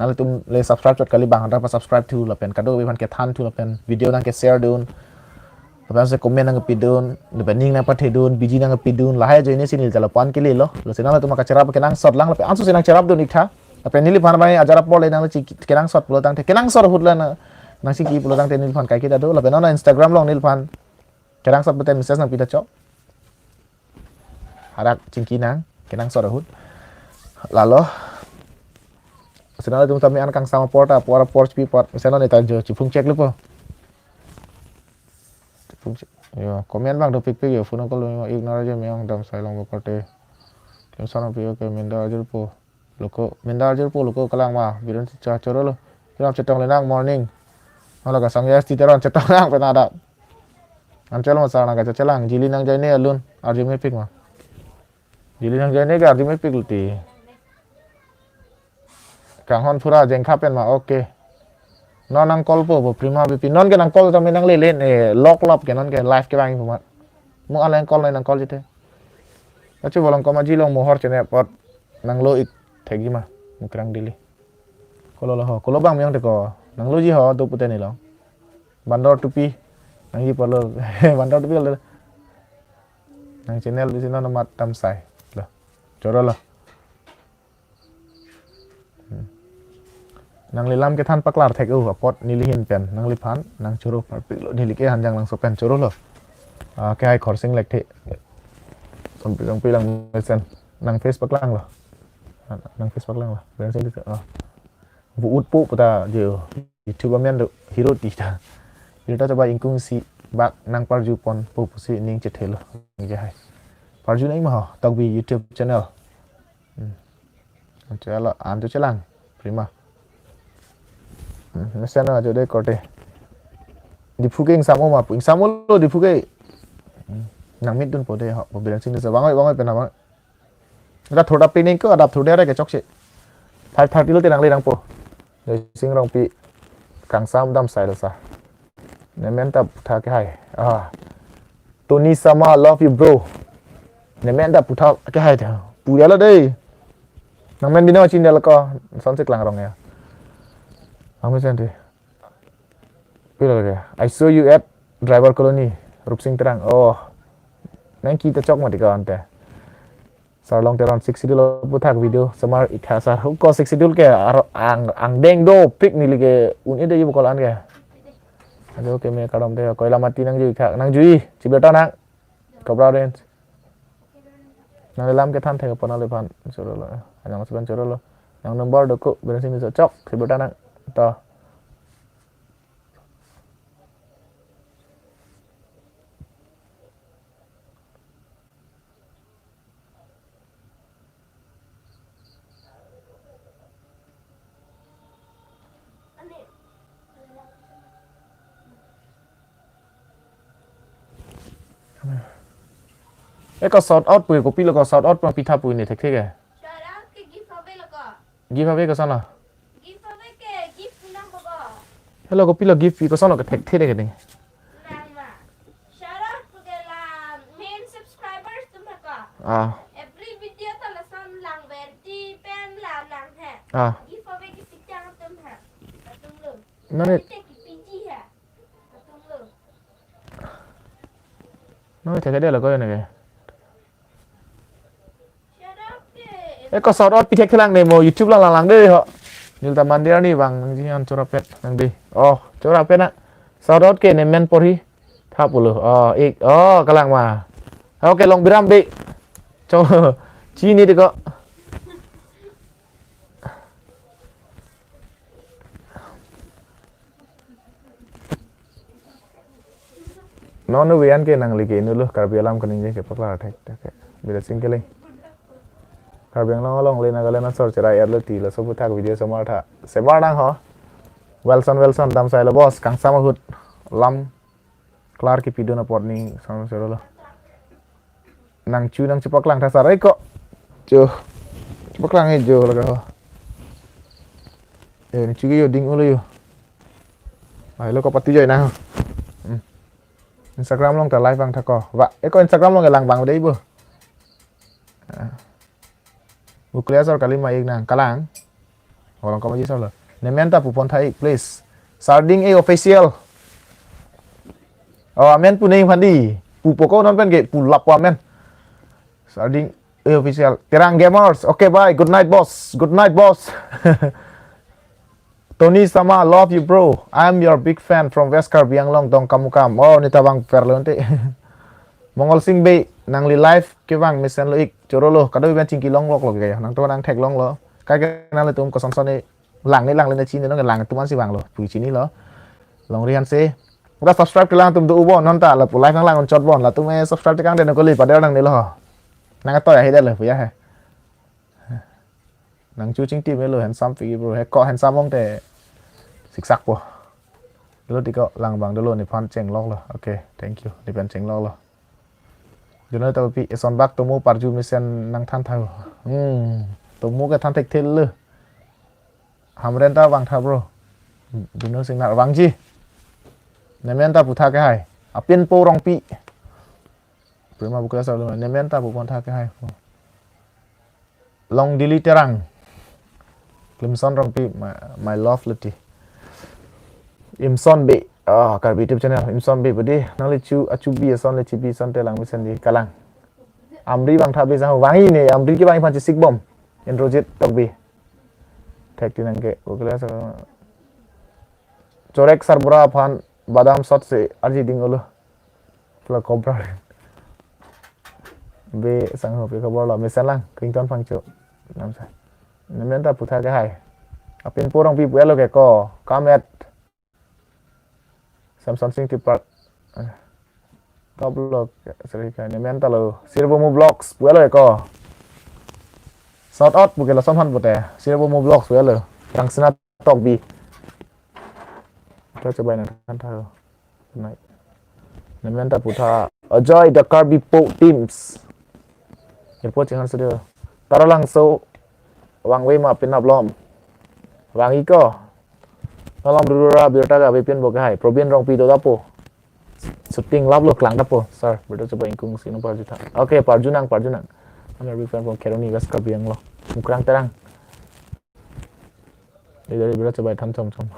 Nanglitum le subscribe chot kali bang, anta pa-subscribe thu lapen kadokave aphan kethan thu lapen video nangke-share dun. Lapen ansi comment nangpidun, lapen ning nangpathedun, biji nangpidun, lahai ajoine si neli jala pan kele lo. Lasi nanglitum kacherap kenangsot lang lapen ansose nangcherapdun ik tha. Lapen neliphan bang ajar apor le nangli chingki kenangsot pulo tangte, kenangsot ahut la nang, nangchingki pulo tangte neliphan kaiketa do. Lapen non Instagram along neliphan kenangsot pute message nangpi ta chok. Hadak chingki nang, kenangsot ahut. Lalo. Lasi nanglitum tame an kangsam apor ta, apor apor chipi apot. Mesen non eta jo, chiphung chek lo po. Chiphung chek. Yo, comment bang dopikpik yo, phone call lo, ignore aja Meyong damsai Longbo korte. Kim son api yo ke Mendar ajirpo. Loko, Mendar ajirpo loko kalang ma, Biren si cha choro lo. Biren chetong le nang morning. Hala kasang ya sti teron chetong nang penada. Ancel masar nang kacha chelang, jili nangjaine alun, arju mepik ma. Jili nangjaine ke arju mepik luti. Kanghon pura jengkha pen ma, oke. Non nang call po, po Prima Beypi. Non ke nang call tame nanglele, eh, lok lap ke non ke live kevang pu ma. Mo aleng call nang call jite. Kachi bolong koma jilong mohor chene apot nanglo ik thekji ma, Mukrang Daily. Kolo lo ho, kolo bang Meyong te ko. Nangloji ho, do pute ni lo. Bandor tupi. Nangji polo. Bandor tupi kolo. Nang channel di sino namat damsai. Lo. Choro lo. Hmm. Nangli lam kethan paklar thek o, apot neli ahin pen nangliphan nangchoro parpik lo, neli ke Hanjanglangso pen choro lo. Ah, ke hai Khorsing Lekthe. Sompi sompi lang mesen. Nang face paklang lo. Nang face paklang lo. Bereng sing di, ah. Bu ut pu puta je o. YouTube amen do hero ti ta. Hero ta coba ingkung si bak nangparju ponpo pusi ning chethe lo. Ningje hai. Parju nang ma ho, Tokbi YouTube channel. Hmm. Anto chalo, anto chelang, Prima. Hmm, mesen ajo dei korte. Diphu ke ingsam-o ma pu, ingsam-o lo Diphu ke. Hmm. Nangmit dunpo dei ho, Biren Singh Desa. Bang oi, bang oi, pen abang. Adap thurda pining ko, adap thurda re ke chokche. Five thirty lo te nangli nangpo. Joysing Rongpi kangsam damsai lo sa. Nemen ta puthak ke hai. Ah. Tony Sama, love you, bro. Nemen ta puthak ke hai ta. Puya lo dei. Nangmen bino chin dal ko. Son se klang rong ya. Ang mesen te. Pilo lagi. I saw you at Driver Colony, Rupsing Terang. Oh. Nangketa chok mati ko ante. Sarlong Teron, Sixth Schedule puthak video semar ik tha sar. Ko Sixth Schedule ke aro ang, angdeng dopik neli ke un-e dei bokol an ke. Ajo ke me karom te koila mati nangjui ik tha, nangjui, chibeta nang. Cobra Range. Nangli lam kethan thek apot nangliphan choro lo. Anang sepen choro lo. Nang number do ko, Biren Singh Desa chok, chibeta nang. To. Eko shout out pu, kopilo ko shout out pu pitha pu ne thekthek ke. Shout out ke giveaway lo ko. Giveaway koson lo? Giveaway ke gift pulang ko. Hello, kopilo gift pi koson lo ke thekthek ke ding. Nang ma. Shout out pu ke la main subscribers atum ha ko. Ah. Every video ta lason lang verti pen la lang he. Ah. Giveaway ke pitang atum ha. Atum lo. Nani? Ite ke piji ha. Atum lo. Nani thekthek lo ko ne ke. Eko shout out pi thekthelang ne mo YouTube lang lang dei ho. Nilta Mandir ni bang nangji an chorapet nang dei. Oh, chorapet na. Shout out ke ne men porhi. Tha pulo. Oh, ik. Oh, kalang ma. Oke, Longbiram dei. Cho. Chini dei ko. Non nu wian ke nangli ke inut lo Karbi alam kaningje ke paklar thekthek ke. Bida sing keling. Karbi Anglong along le Nagaland asor cherai er lo ti laso aputhak video semar tha. Semar nang ho. Wilson, Wilson, dam sailo boss, kangsam ahut lam klar kipidun apot ning sang sero lo. Nangchu nangchepaklang tha sar, eh, ko. Jo. Chepaklang eh jo laga ho. Eh, nangchu ke jo ding ulo jo. Ai lo ko pati joi na. Hmm. Instagram along ta live vang tha ko. Va, eh, ko Instagram along lang vang dei bo. Ah. Bukle asor kali ma ik nang kalang. Orang kama jisar lo. Nemen ta pupon tha ik, please. Sarding A official. Oh, amen pu neng phandi. Pupo ko non pen ke pulap amen. Sarding A official. Terang Gamers. Okay, bye. Good night, boss. Good night, boss. Tony Sama, love you, bro. I'm your big fan from West Karbi Anglong, Dongkamukam. Oh, neta bang per lo ante. Mongol Sing Bey, nangli live kevang mesen lo ik, choro lo, kado ben chingki longlok lo ke, nangtum nangtheklong lo. Kai ke nanglitum kosonson ne lang ne lang le ne chin ne nong lang tum ansi vang lo, pu chini lo. Longri Hanse. Udah subscribe kelang atum do ubo non ta lapu live nanglang unchot bon, latum eh subscribe tekang den koli pader nangne lo. Nang toy ahi de lo pu ya he. Nangchu chingti melo handsome pik bro. He ko handsome ong te siksak po. Dolo tiko lang bang dolo nephan chenglok lo. Okay, thank you. Nephan chenglok lo. Juno ta pi eson bak tomo parju mesen nangthan tha. Hmm. Tomo ke than thekthel lo. Hamren ta vang tha bro. Juno Singnar vangji. Nemen ta pu tha ke hai. Apin po Rongpi. Prima Bukla Saluma. Nemen ta pupon tha ke hai. Long Dili Terang. Klimson Rongpi, my, my love leti. Imson Bey. Ah, Karbi YouTube channel. Imson Bey budi. Nangli chu, achu bi ason le chibi ason te lang mesen di kalang. Amri vang tha bi sahu. Vangi ne, Amri kevang iphan chisik bom. Indrajit Tokbi. Thekti nang ke. Bukla Saluma. Chorek Sarbura aphan badam sot se arji ding ulo. Pula kobra. Be sang ho pe khobor lo mesen lang Clinton Phangcho. Nam sa. Nemen ta pu tha ke hai. Apin po Rongpi pu elo ke ko. Kamet. Samson Sing Tipak. Top lo seri kai nemen ta lo. Sirbomu Vlogs pu elo ke ko. Shout out pu ke lo son han pute. Sirbomu Vlogs pu elo. Rangsina Tokbi. Kita coba nangthan tha. Nai. Nemen ta pu tha. Ajoy the Karbi Po Teams. Airport chinghon studio. Taralangso. Vangve ma pinap lom. Vangi ko. Nalom rurura birta ga vepin bo ke hai. Probin Rongpi do dapo. Shooting lap lo klang dapo. Sir, birta coba ingkung sino parju tha. Okay, parju nang, parju nang. I'm a big fan from Kheroni, West Karbi Anglong. Mukrang Terang. Ini dari bira coba than chom chom.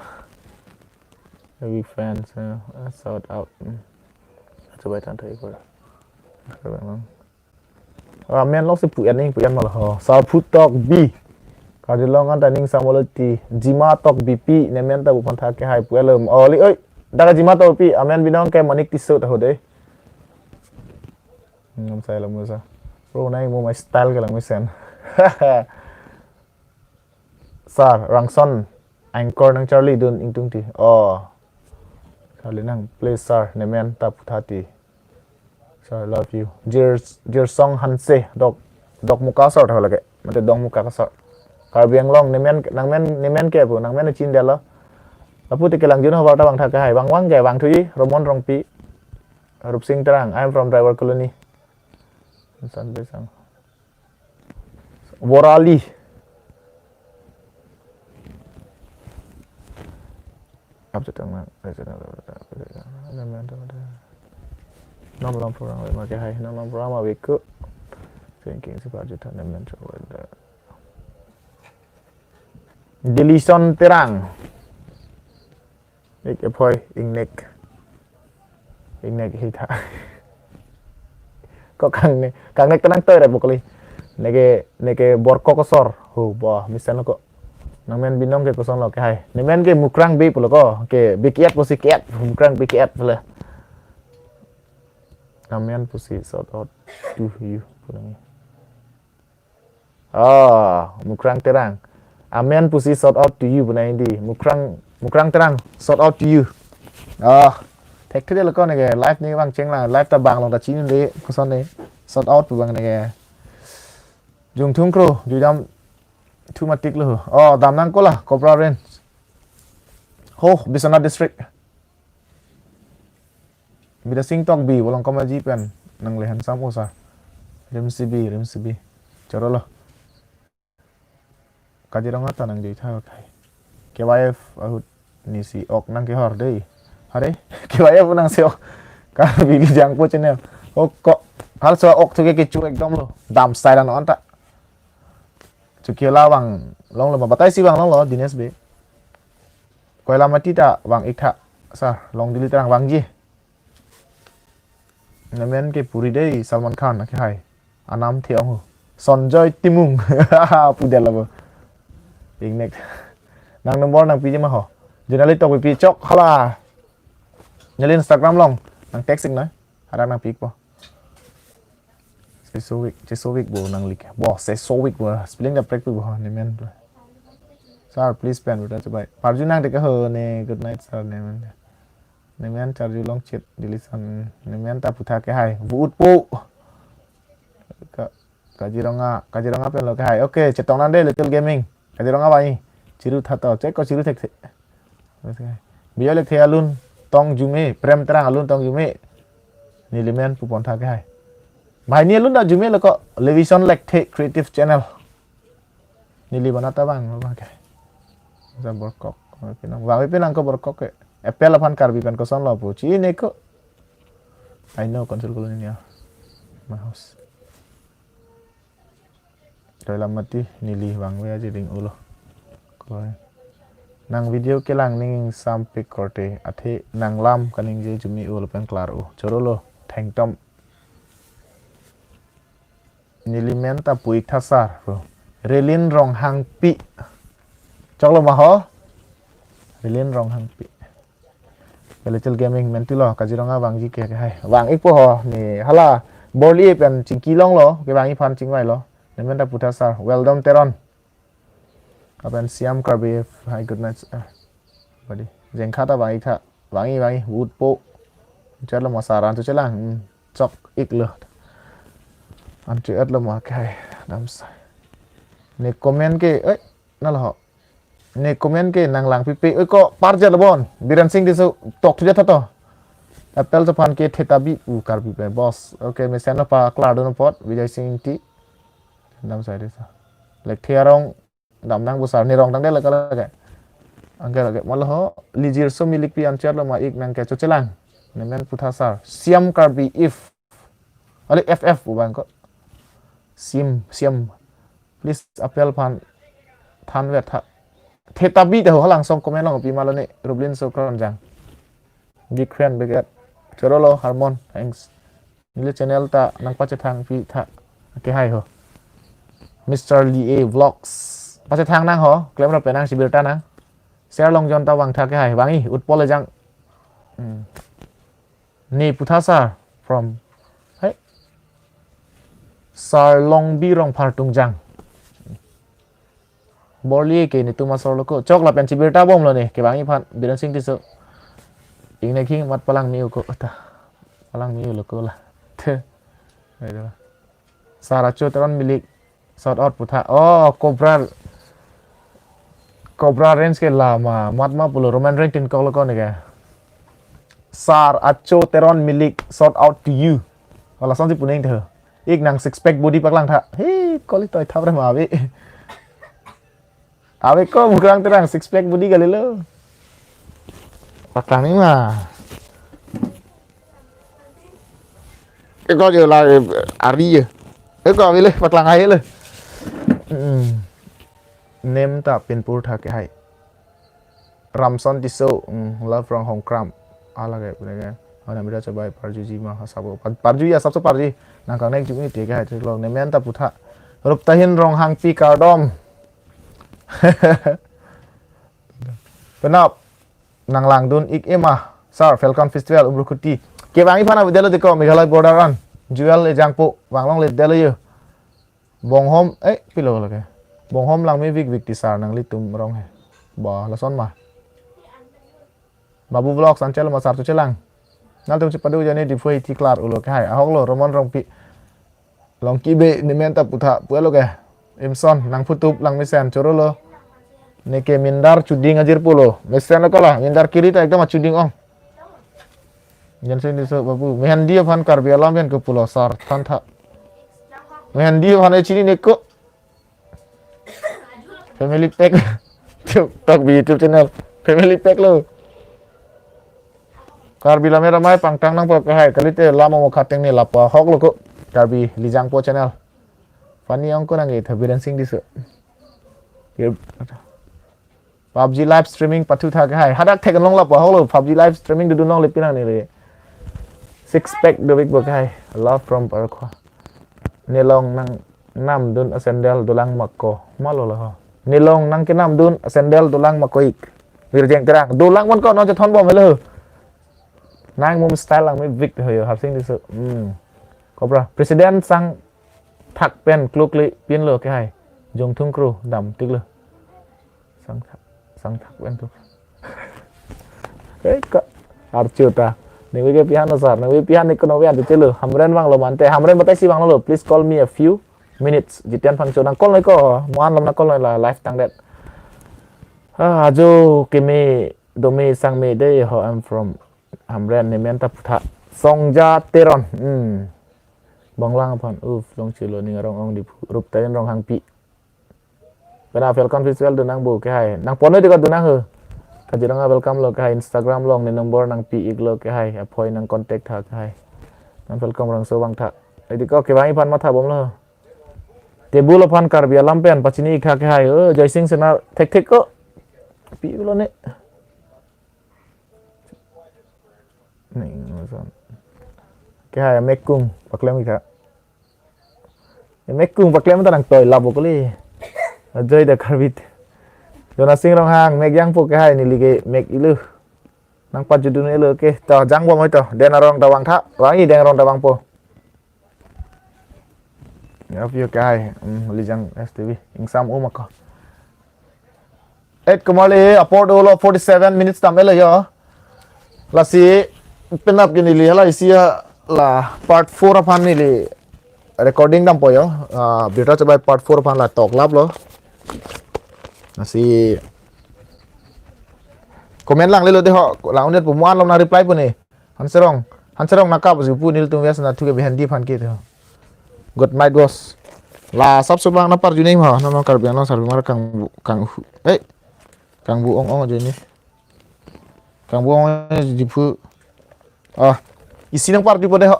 Heavy fans, eh, shout out. Hmm. Coba than tadi ko. Sekarang. Ramen lo si puyan ning puyan malah ho. Sarphu Tokbi. Karjulong an taning samoloti. Jima Tokbi pi nemen ta pupon tha ke hai pu elo. Oh, li oi. Daga Jima Tokbi pi. Amen binong ke Manik Tisso ta ho de. Ngam sai lam sa. Bro nai mo my style ke lang mesen. Sir, Rangson, anchor nangcharli dun ingtungti. Oh. Charli nang, please, sir, nemen ta pu tha ti. Sir, I love you. Jir, Jirsong Hanse, dok, Dokmoka sir tha lake. Mate Dongmuka sir. Karbi Anglong, nemen, nangmen, nemen ke pu, nangmen chin delo. Lapu te kelang jun habar ta vang tha ke hai. Vang vang ke, vang thuji, Romon Rongpi, Rupsing Terang, I'm from Driver Colony. Insan besang. Borali. Apa cetang na? Nom lam program ma ke hai, nom lam program ma beku. Thinking si parju tha nemen coba da. Dilison Terang. Ik ephoi ingnek. Ingnek hitha. Kok kang ne, kang nek tenang toy re bokli. Neke, neke borko kosor. Ho, bah, mesen lo ko. Nangmen binong ke koson lo ke hai. Nemen ke Mukrang Bey pulo ko. Ke Bey Kiat pusi Kiat. Mukrang Bey Kiat pulo. Nangmen pusi shout out to you pulo. Ah, Mukrang Terang. Amen pusi shout out to you pu nai di. Mukrang, Mukrang Terang, shout out to you. Ah, thek thek lo ko neke live ne vang cheng la, live ta bang long ta chin de, koson ne. Shout out pu bang neke. Jung thung kro, ju dam thu matik lo. Oh, dam nang ko la, Cobra Range. Oh, Biswanath District. Bidya Sing Tokbi, Bolong Komaji pen. Nang le handsome o sir. Rim sibi, rim sibi. Choro lo. Kaziranga ta nang jui tha kai. K Y F ahut nisi ok nang kehor dei. Hare, K Y F nang si ok. Karbi Lijangpo channel. Ok ko. Hal so ok thuke kechu ekdom lo. Dam style an on ta. Chukiola vang longlo ma batai si vang longlo Dinesh Bey. Koilamati ta vang ik tha. Sir, Longdili ta nang vangji. Nemen ke puri dei Salman Khan akehai. Anam the ong ho. Sanjoy Timung. Pudel labo. Ingnek. Nang number nangpiji ma ho. Journalist Tokbi pi chok hala. Neli Instagram along. Nang text ik noi. Harang nangpi ikpo. Sesovik, Sesovik bo nanglik. Bo, Sesovik bo. Spelling kaprek pi bo nemen. Sir, please pen beta coba. Parju nang deka ho ne. Good night sir nemen. Nemen charju long chit dilisan. Nemen ta puthot kehai. Vote po. Ka, Kaziranga, Kaziranga pen lo kehai. Okay, chetong nang dei Little Gaming. Kaziranga vangji. Chiru tha to. Chek ko chiru thekthe. Bijo Lekthe alun tong jume, Prem Terang alun tong jume. Neli men pupon tha kehai. Banghini alun ta jume lo ko Levison Lekthe Creative Channel. Neli bana ta vang lo bang kehai. Sa borkok. Pinang. Vang pinang ko borkok ke. Apple aphan Karbi pen koson lo pu. Chini ko. I know Council Colony near my house. Koilamati neli vangve aji ding ulo. Koi. Nang video kelang ning sampik korte. Athe nang lam kaningje jumi ulo pen klar u. Choro lo. Thengtom. Neli men ta pu ik tha sir. Relin Ronghangpi. Choklo ma ho? Relin Ronghangpi. Little Gaming men ti lo, Kaziranga vangji ke kehai. Vang ikpo ho, ne hala Borli pen chingki longlo, kevangji aphan chingvai lo. Nemen ta puthot sir, Weldon Teron. Lapen Siam Karbi, hi, good night, sir. Badi. Jengkha ta vang ik tha, vangji, vangji, vote po. Chetlo ma sir, an tu chelang, hmm, chok ik lo. An tu et lo ma kehai, dam sai. Ne comment ke, eh, nalo ho. Ne comment ke nang lang pipe. Oi ko parjat lo bon. Biren Sing Tisso tok thuja tha to. Apple chaphan ke theta bi u Karbi pen boss. Okay, mesen lo paklar dun apot. Vijay Sing Ingti. Dam sai dei sa. Lekthe arong dam nang bu sir. Ne rong tang dei lake lake. Angke lake. Malo ho. Lijirso Milikpi an chetlo ma ik nang ke chochelang. Nemen puthot sir. Siam Karbi if. Ale F F pu bang ko. Sim, Siam. Please apple aphan thanvet tha. Theta bi ta ho halang song comment long pi malo ne Rublin Sokron jang. Big fan, big at. Choro lo Harmon, thanks. Neli channel ta nang pachethang pi tha. Kehai ho. Mister Lee A Vlogs. Pachethang nang ho, klem ra penang si birta nang. Share long jon ta vang tha kehai. Vangji, utpol jang. Hmm. Ne puthot sir from, hey, Sarlongbi Rongphar Tungjang. Borli ke netum asor lo ko. Chok lapen chibirta bom lo ne. Kevangji aphan Biren Sing Tisso. Ingnek hing mat palang miu ko. Ta. Palang miu lo ko la. Te. Ayo. Sir Acho Teron Milik. Shout out putha. Oh, Cobra. Cobra Range ke lama. Matma pulo Roman Range tin kok lo ko ne ke. Sir Acho Teron Milik. Shout out to you. Wala sonsi puning teh. Ik nang six pack body paklang tha. He, koli toi thap re ma ave. Ave ko bukrang terang six pack body kali lo. Paklang ni ma. Eko je la, eh, ari je. Eko ave le paklang ae le. Hmm. Nem ta pinpur tha kehai. Ramson Tisso, hmm, love from Hongkram. Ala ke punya ke. Ana bida coba parjuji ma sabo. Par-, parjuji asap so parjuji. Nang kang nek jumi te kehai lo. Nemen ta putha. Ruptahin Ronghangpi kardom. Penap. Nang langdun ik ema. Sir, Falcon Festival, Umrukhuti. Kevangji aphan avedetlo dei ko, Meghalaya border an. Jewel Ejangpo, vanglongle detlo yo. Bonghom, eh, pilo lake. Bonghom Langmevik Vik ti sir nanglitum rong he. Ba, lason ma. Babu Vlogs an chetlo ma sir tu chelang. Nangtum chepado jani Diphu ti klar ulo kehai. Ahok lo, Roman Rongpi. Longki Bey nemen ta putha pu-et lo ke. Imson nang phutup lang mesen choro lo. Neke mindar chuding ajir pulo. Mesen lo kala, mindar kiri ta ekdom achuding ong. Johnson Tisso, Babu. Mehendi aphan Karbi alam pen ke pulo, sir. Thantha. Mehendi aphan e chini neko. Family pack. Tok bi YouTube channel. Family pack lo. Karbi lammet amei pangtang nangpo ke hai. Kalite lam mo khateng ne lapu ahok lo ko. Karbi Lijangpo channel. Funny ong ko nang e tha Biren Singh Tisso. Ye, PUBG live streaming pathu tha ke hai. Hadak thek long lapu ahok lo. PUBG live streaming dodun longle pinang ne le. Six pack dovik bo ke hai. Love from Parkhowa. Nelong nang namdun asandal dolang ma ko. Malo lo ho. Nelong nangkenamdun asandal dolang ma ko ik. Virjeng Terang. Dolang mon ko non chethon bom lo. Nang mum style lang me big ho yo. Hapsing Tisso. Hmm. Kopra. President sangthak pen klukli pinlo ke hai. Jongthung kru dam tik lo. Sangthak, sangthak pen tu. Eh, ka, archu ta. Ningve ke pihan lo, sir. Ningve pihan, ningve kono pihan tu chelo. Hamren vanglo mante. Hamren batai si vanglo. Please call me a few minutes. Jiten Phangcho nang call noi ko. Mo-an lom nang call noi la live tangdet. Ah, ajo keme dome sangme de ho, I'm from Hamren, nemen ta putha. Songja Teron. Hmm. Bonglang aphan. Uf, long chelo ning arong ong di rup tayen Ronghangpi. Pena Falcon Festival donang bo ke hai. Nangpon noi di ko donang ho. Kaziranga welcome lo ke hai, Instagram along ne number nangpi ik lo ke hai. Aphoi nang contact tha ke hai. Nang welcome rang so vang tha. Edi ko kevang iphan matha bom lo. Table aphan Karbi alam pen pachini ik tha ke hai. Oh, Joysing Sena thek thek ko. Pi lo ne. Ning, masan. Ke hai, mekung paklem ik tha. Mekung paklem ta nang toi labo kuli. Ajoy da Karbi. Jonasing Ronghang, mek jangpo ke hai, neli ke mek ilu. Nang pajudun ilu ke. To, jang bom oi to. Den arong ta vang tha. Vang i den arong ta vangpo. Ya, view ke hai. Hmm, Lijang S T V. Ingsam um ako. Eight kumali apor dolo, forty-seven minutes tam elo yo. Lasi penap ke neli hala isi ya la part four aphan neli recording dampo yo. Ah, birta chabai part four aphan la tok lap lo. Lasi comment langle lo de ho, la unet pu mo-an lom nang reply pu ne. Hanserong, Hanserong naka baju pu nelitum ves na thu ke behan di phan ke tho. Good night, boss. La sap subang na parju nei ma, na ma Karbi Anglong Sarpi Mar kang, kang, eh, kangbu ong ong ajoine. Kangbu ong ajoine Diphu. Ah, isi nang parju po de ho.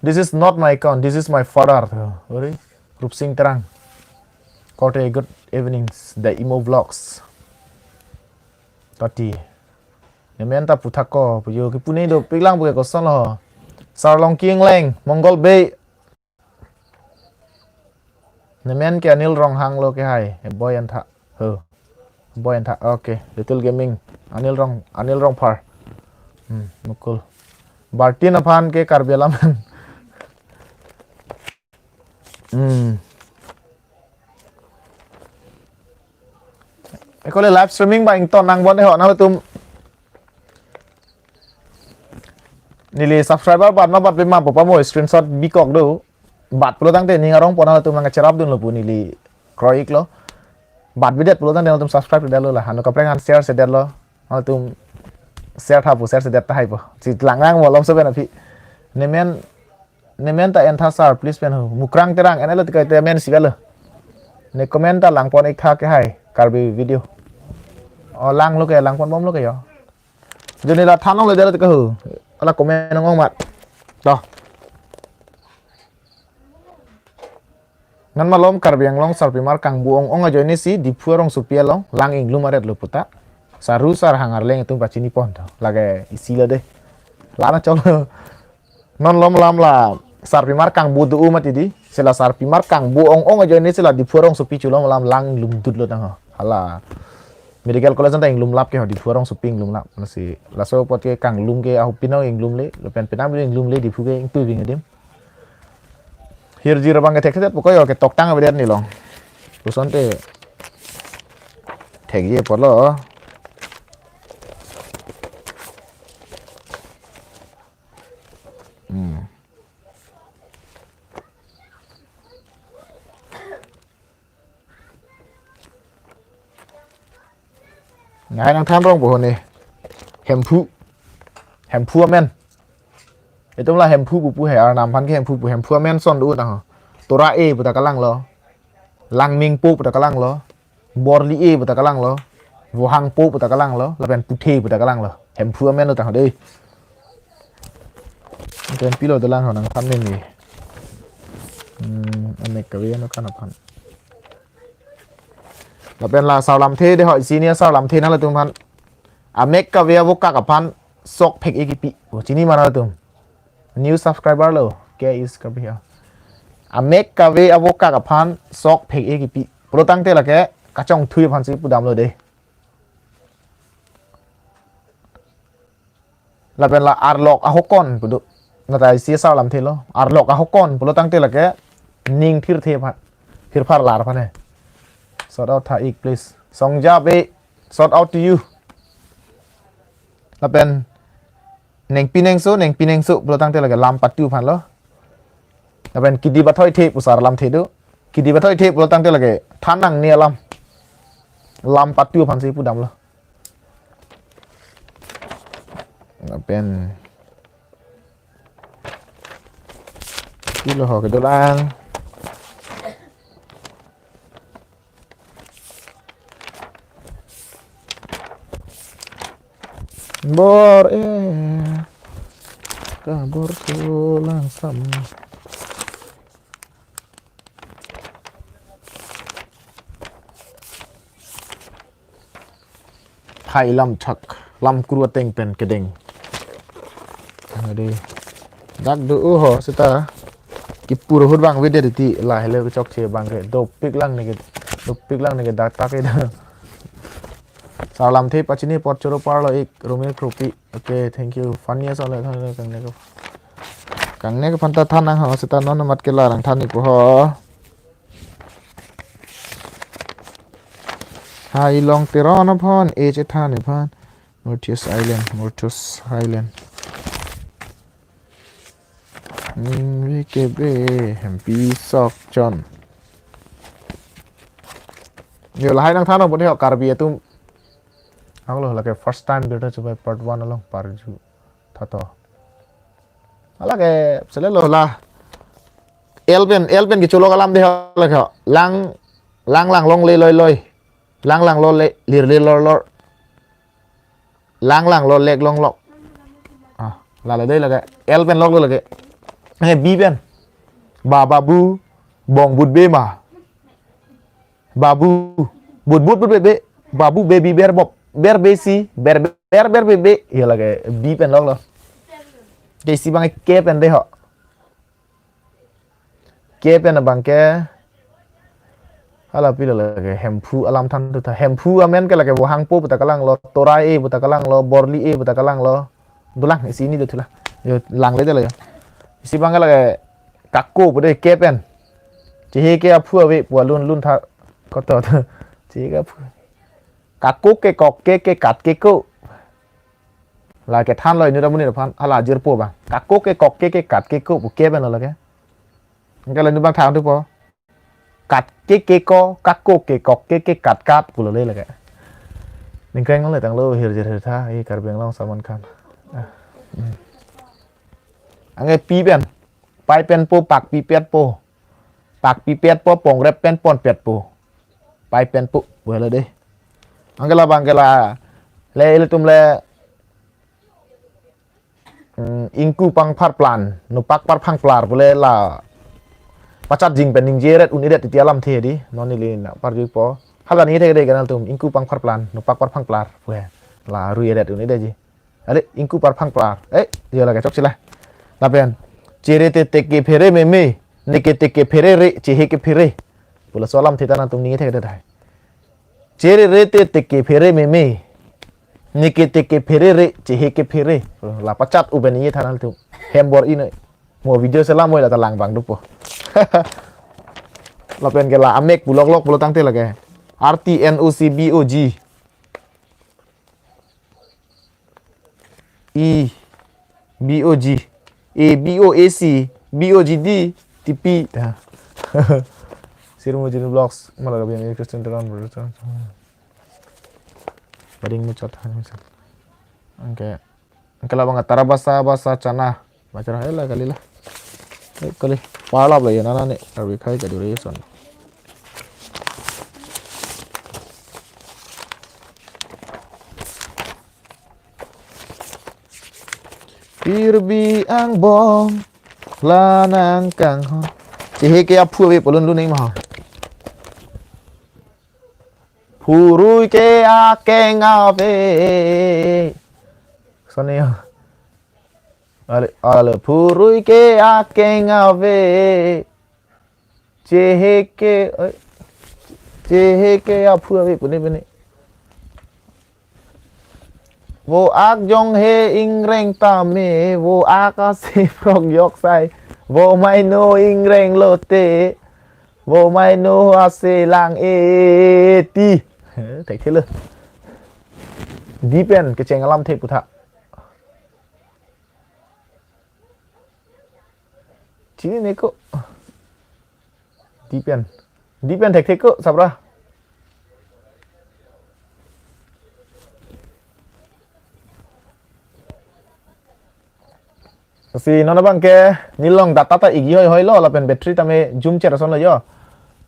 This is not my account, this is my father tho. Ori, Rupsing Terang. Korte, good evenings, the Imo Vlogs. Tati. Nemen ta puthak ko, pujo ke pune do piklang puke koson lo. Sarlongki Engleng, Mongol Bey. Nemen ke Anil Ronghang lo ke hai, eh, boy antha. Ho. Boy antha. Okay, Little Gaming. Anil Rong, Anil Rongphar. Hmm, Mukul. Bartin aphan ke Karbi alam. Hmm. Ekole live streaming ba ington nang bon de ho, nangtum neli subscriber bat ma bat pe ma po pamo screenshot bikok do. Bat pulo tangte ning arong po nangtum nang cherap dunlo pu neli kroi iklo. Bat bidet pulo tangte nangtum subscribe det lo la. Hanu kaprek han share sedet lo. Nangtum share tha pu share sedet tahai po. Si langnang mo lom so pen aphi. Nemen Nemen ta entha sir, please pen ho. Mukrang Terang, en elo tikai te men si belo. Ne comment ta langpon ik tha ke hai, Karbi video. O lang lo ke, langpon bom lo ke yo. Joni la thanong le delo tikai ho. Ala comment ong ong mat. Toh. Ngan malom Karbi Anglong Sarpi Mar kangbu ong ong ajoine si Diphu arongsopi along lang inglum aret lo puta. Saru sar hangar leng itum pachini pon tho. Lake isi lo de. Lana cholo. Non lom lam la Sarpi Mar kangbu do u mati di. Sila Sarpi Mar kangbu ong ong ajoine sila Diphu arongsopi chulom lam lang inglum dut lo tang ho. Hala. Medical college anta inglum lap ke ho Diphu arongsopi inglum lap. Nasi laso apot ke kanglum ke ahu pinang inglum le. Lapen pinang inglum le Diphu ke ingtui bing adim. Hirjir abang ke thekthedet pokok yo ke toktang abang ni long. Kusonte thekji apotlo. Hmm. Ngai nangthan rong po hone. Hemphu. Hemphu amen. Itum la Hemphu pupu he, Arnam aphan ke Hemphu pu, Hemphu amen ason do tang ho. Tora-e puta kalanglo. Langmingpo puta kalanglo. Borli-e puta kalanglo. Vohangpo puta kalanglo. Lapen Puthe puta kalanglo. Hemphu amen do tang ho dei. Pen pilo dolang ho nangthan meni. Hmm, amek kave ano kan aphan. Lapen la sarlamthe dei ho, isi ni sarlamthe nanglitum aphan. Amek kave avokak aphan sok phek-e kipi. Oh, chini ma nanglitum? New subscriber lo. Ke is kapi ya. Amek kave avokak aphan sok phek-e kipi pulo tangte lake kachongthui aphansi pudamlo dei. Lapen la arlok ahokon pu do. Nata isi sarlamthe lo. Arlok ahokon pulo tangte lake ning thirthe aphan. Thirphar lar aphan he. Shout out tha ik, please. Songja Bey, shout out to you. Lapen Nengpi Nengso, Nengpi Nengso pulo tangte lake lam patu aphanlo. Lapen Kidi Bathoithe pu sarlamthe do. Kidi Bathoithe pulo tangte lake than nangne alam. Lam patu aphansi pudamlo. Lapen pilo ho kedolang. Bor-e kabor so langsam. Hai lam thak, lam kru ateng pen kedeng. Ade. Dak do ho seta. Kipur ahut bang video ti la hele chokche bang ke. Dopik lang ne ke. Dopik lang ne ke dak tak ke. Sarlamthe pachini apot choro parlo ik, Romeo Kropi. Okay, thank you. Funny ason le than kangne ke. Kangne ke aphan ta than nang ho seta non amat ke la nangthan ni po ho. Hai Long Teron aphan, eh, chethan aphan. Mortius Island, Mortius Island. Hmm, V K B, Hempi Sok Chon. Yo, lahai nangthan po dei ho Karbi atum. Ang lo lake first time birta chubai part one along parju thato. Lake sele lo la. Elben, Elben kecholok alam dei ho lake ho. Lang, lang lang longle loi loi. Lang lang lole, lirle lor lor. Lang lang lolek long lok. Ah, lale dei lake. Elben lok lo lake. Eh, B pen. Ba, babu, bong but be ma. Babu, but but but be be. Babu baby ber bop. Ber besi, ber ber ber be be. Ya lake B pen lok lo. Ke isi bang K pen dei ho. K pen abang ke. Hala pilo lake Hemphu alam than thu tha. Hemphu amen ke lake Vohangpo puta kalanglo, Tora-e puta kalanglo, Borli-e puta kalanglo. Dolang isi ni do thu la. Yo lang le dei lo yo. Isi bang ke lake Kako pu dei K pen. Chehe ke aphu ave pu alun lun tha koto. Chehe ke aphu. Kako ke kok ke ke kat ke ko. Lake thanlo inut amonit aphan, hala jirpo bang. Kako ke kok ke ke kat ke ko pu K pen lo lake. Anke la inut bang than thu po. Kat ke ke ko, kako ke kok ke ke kat kat pulo le lake. Ningkreng le tanglo hirjir hirtha, eh, Karbi Anglong Salman Khan. Ah. Hmm. Anke P pen. Pai pen po, pak pipet po. Pak pipet po, pongrep pen ponpet po. Pai pen po, pu helo dei. Anke la bang ke la. Le ilitum le. Hmm, ingku pangpharplan, nopak parphangplar pule la. Pachat jing pen ningje ret un-edet titi alamthe dei, non neli nangparju po. Hala ni thek dei kanal tum, ingku pangpharplan, nopak parphangplar pule. La ru-edet un-edet ji. Are, ingku parphangplar. Eh, yo lake chokche la. Lapen. Chere te teke phere meme, neke teke phere re, chehe ke phere. Pule so alamthe ta nangtum ningje thek dei. Chere re te teke phere meme. Neke teke phere re, chehe ke phere. La pachat uben ye thanal tu. Hem bor-i noi. Mo video selam moi la ta lang bang dopo. Lapen ke la amek pu lok lok pulo tangte lake. R T N O C B O G. E, B O G, A, B O A C, B O G D, T P. Ya. Sirmu Jini Vlogs, malah lebih Christian Teron, Brother Teron. Baring muchot han misan. Anke, anke labang tara basa basa chana. Bacara hai la kali la. Eh, kali. Parlap la ya nana ne. Arbi khai kadure son. Pirbi angbong la nangkanghon. Cheheke aphu ave pulun luning ma. Phurui ke akeng ave. Sone ya. Ale, ale, phurui ke akeng ave. Cheheke, eh, cheheke aphu ave puni puni. Vo ak jong he ingreng tame, vo ak ase prok yok sai, vo maino ingreng lote, vo maino ase lang e ti. Thekthe lo. Dipen kecheng alamthe puthot. Chinine ko. Dipen. Dipen thekthe ko, sabra. Si non abang ke neli along data ta igi hoi hoi lo, lapen battery tame jum cher ason lo yo.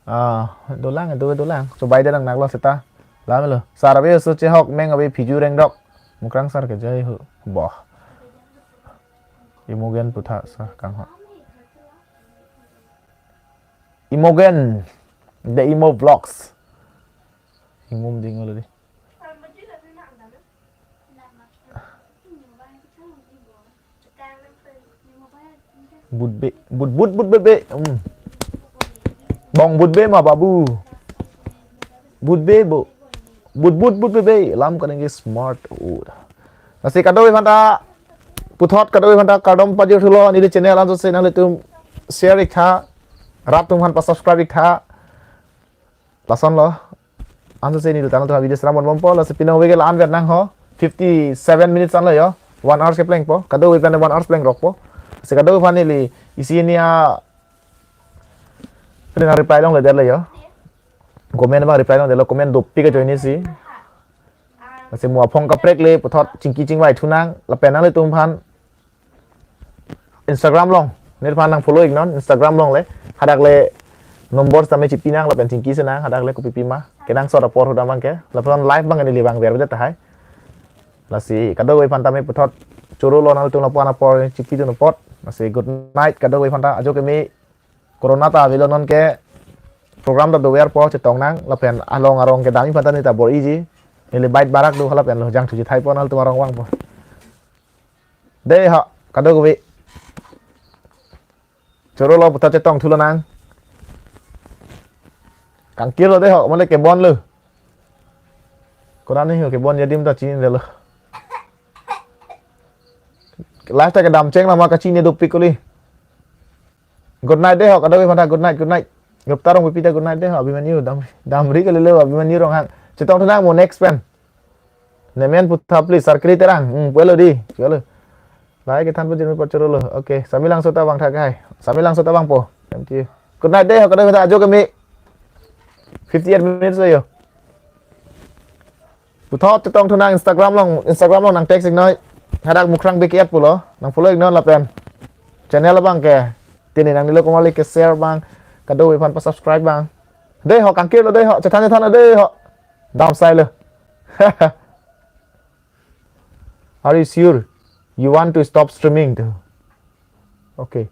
Ah, dolang, do, dolang. So bai de nang naglo seta. Lam lo. Sarve so chehok meng ave phiju rengdok. Mukrang sar ke jai ho. Boh. Imogen puthot sa kangho. Imogen. The Imo Vlogs. Ingmum ding lo di. Butbe, but, but, butbe be. Hmm. Bong butbe ma babu. Butbe bo. But, but, butbe be. Lam kaningje smart. Oh. Lasi kadokave aphanta puthot kadokave aphanta kardom pajir thulo, neli channel anso se nanglitum share ik tha, rat atum aphan pa subscribe ik tha. Lason lo. Anso se neli channel atum video seram bon bompo, lasi pinong veke la-an vet nang ho. Fifty seven minutes an lo yo. One hour keplengpo. Kadokave aphanta one hour pleng rokpo. Lasi kadokave aphan neli isi ini a, kena reply longledetlo yo. Comment abang reply longledetlo, comment dopik ajoine si. Lasi mo aphong kaprek le puthot chingki chingvai thunang, lapen nanglitum aphan Instagram along, neliphan nang follow iknon, Instagram along le, hadak le number tame chipinang, lapen chingki senang, hadak le kopipi ma, kenangsot apor ahut abang ke, lapen live abang neli abang verdet tahai. Lasi kadokave aphanta me puthot choro lo, nanglitum lapu-an apor chipidun apot. Lasi good night kadokave aphanta, ajo keme corona ta avelo non ke program ta doverpo, chetong nang, lapen along arong kedam aphanta neli ta bor-iji. Neli bike barak do, halapen lo jangthu chethaipo, nanglitum arong vangpo. Dei ho, kadokave. Choro lo puthot chetong thulo nang. Kangkir lo dei ho, male kebon lo. Kurang ni ho kebon adim ta chinidetlo. Live ta kedam cheng lama kachini dopik kuli. Good night dei ho, kadokave aphanta good night, good night. Gupta Rongpipi ta good night dei ho, Abhimanyu, dam, damri kalilo, Abhimanyu Ronghang. Chetong thunang mo next pen. Nemen puthot please, Sarkri Terang. Hmm, puelo di, puelo. Lahai kethan pu jirmi pachoro lo. Okay, Sami Langso ta vang thak hai. Sami Langso ta vangpo. Thank you. Good night dei ho, kadokave aphanta ajo keme. Fifty eight minutes lo yo. Puthot chetong thunang Instagram along, Instagram along nang text iknoi. Hadak Mukrang B K F pulo. Nang follow iknon lapen channel abang ke. Tini nangnelo komarli ke share abang. Kadokave aphan pa subscribe abang. Dei ho, kangkir lo dei ho, chethan chethan lo dei ho. Damsai lo. Are you sure you want to stop streaming to? Okay.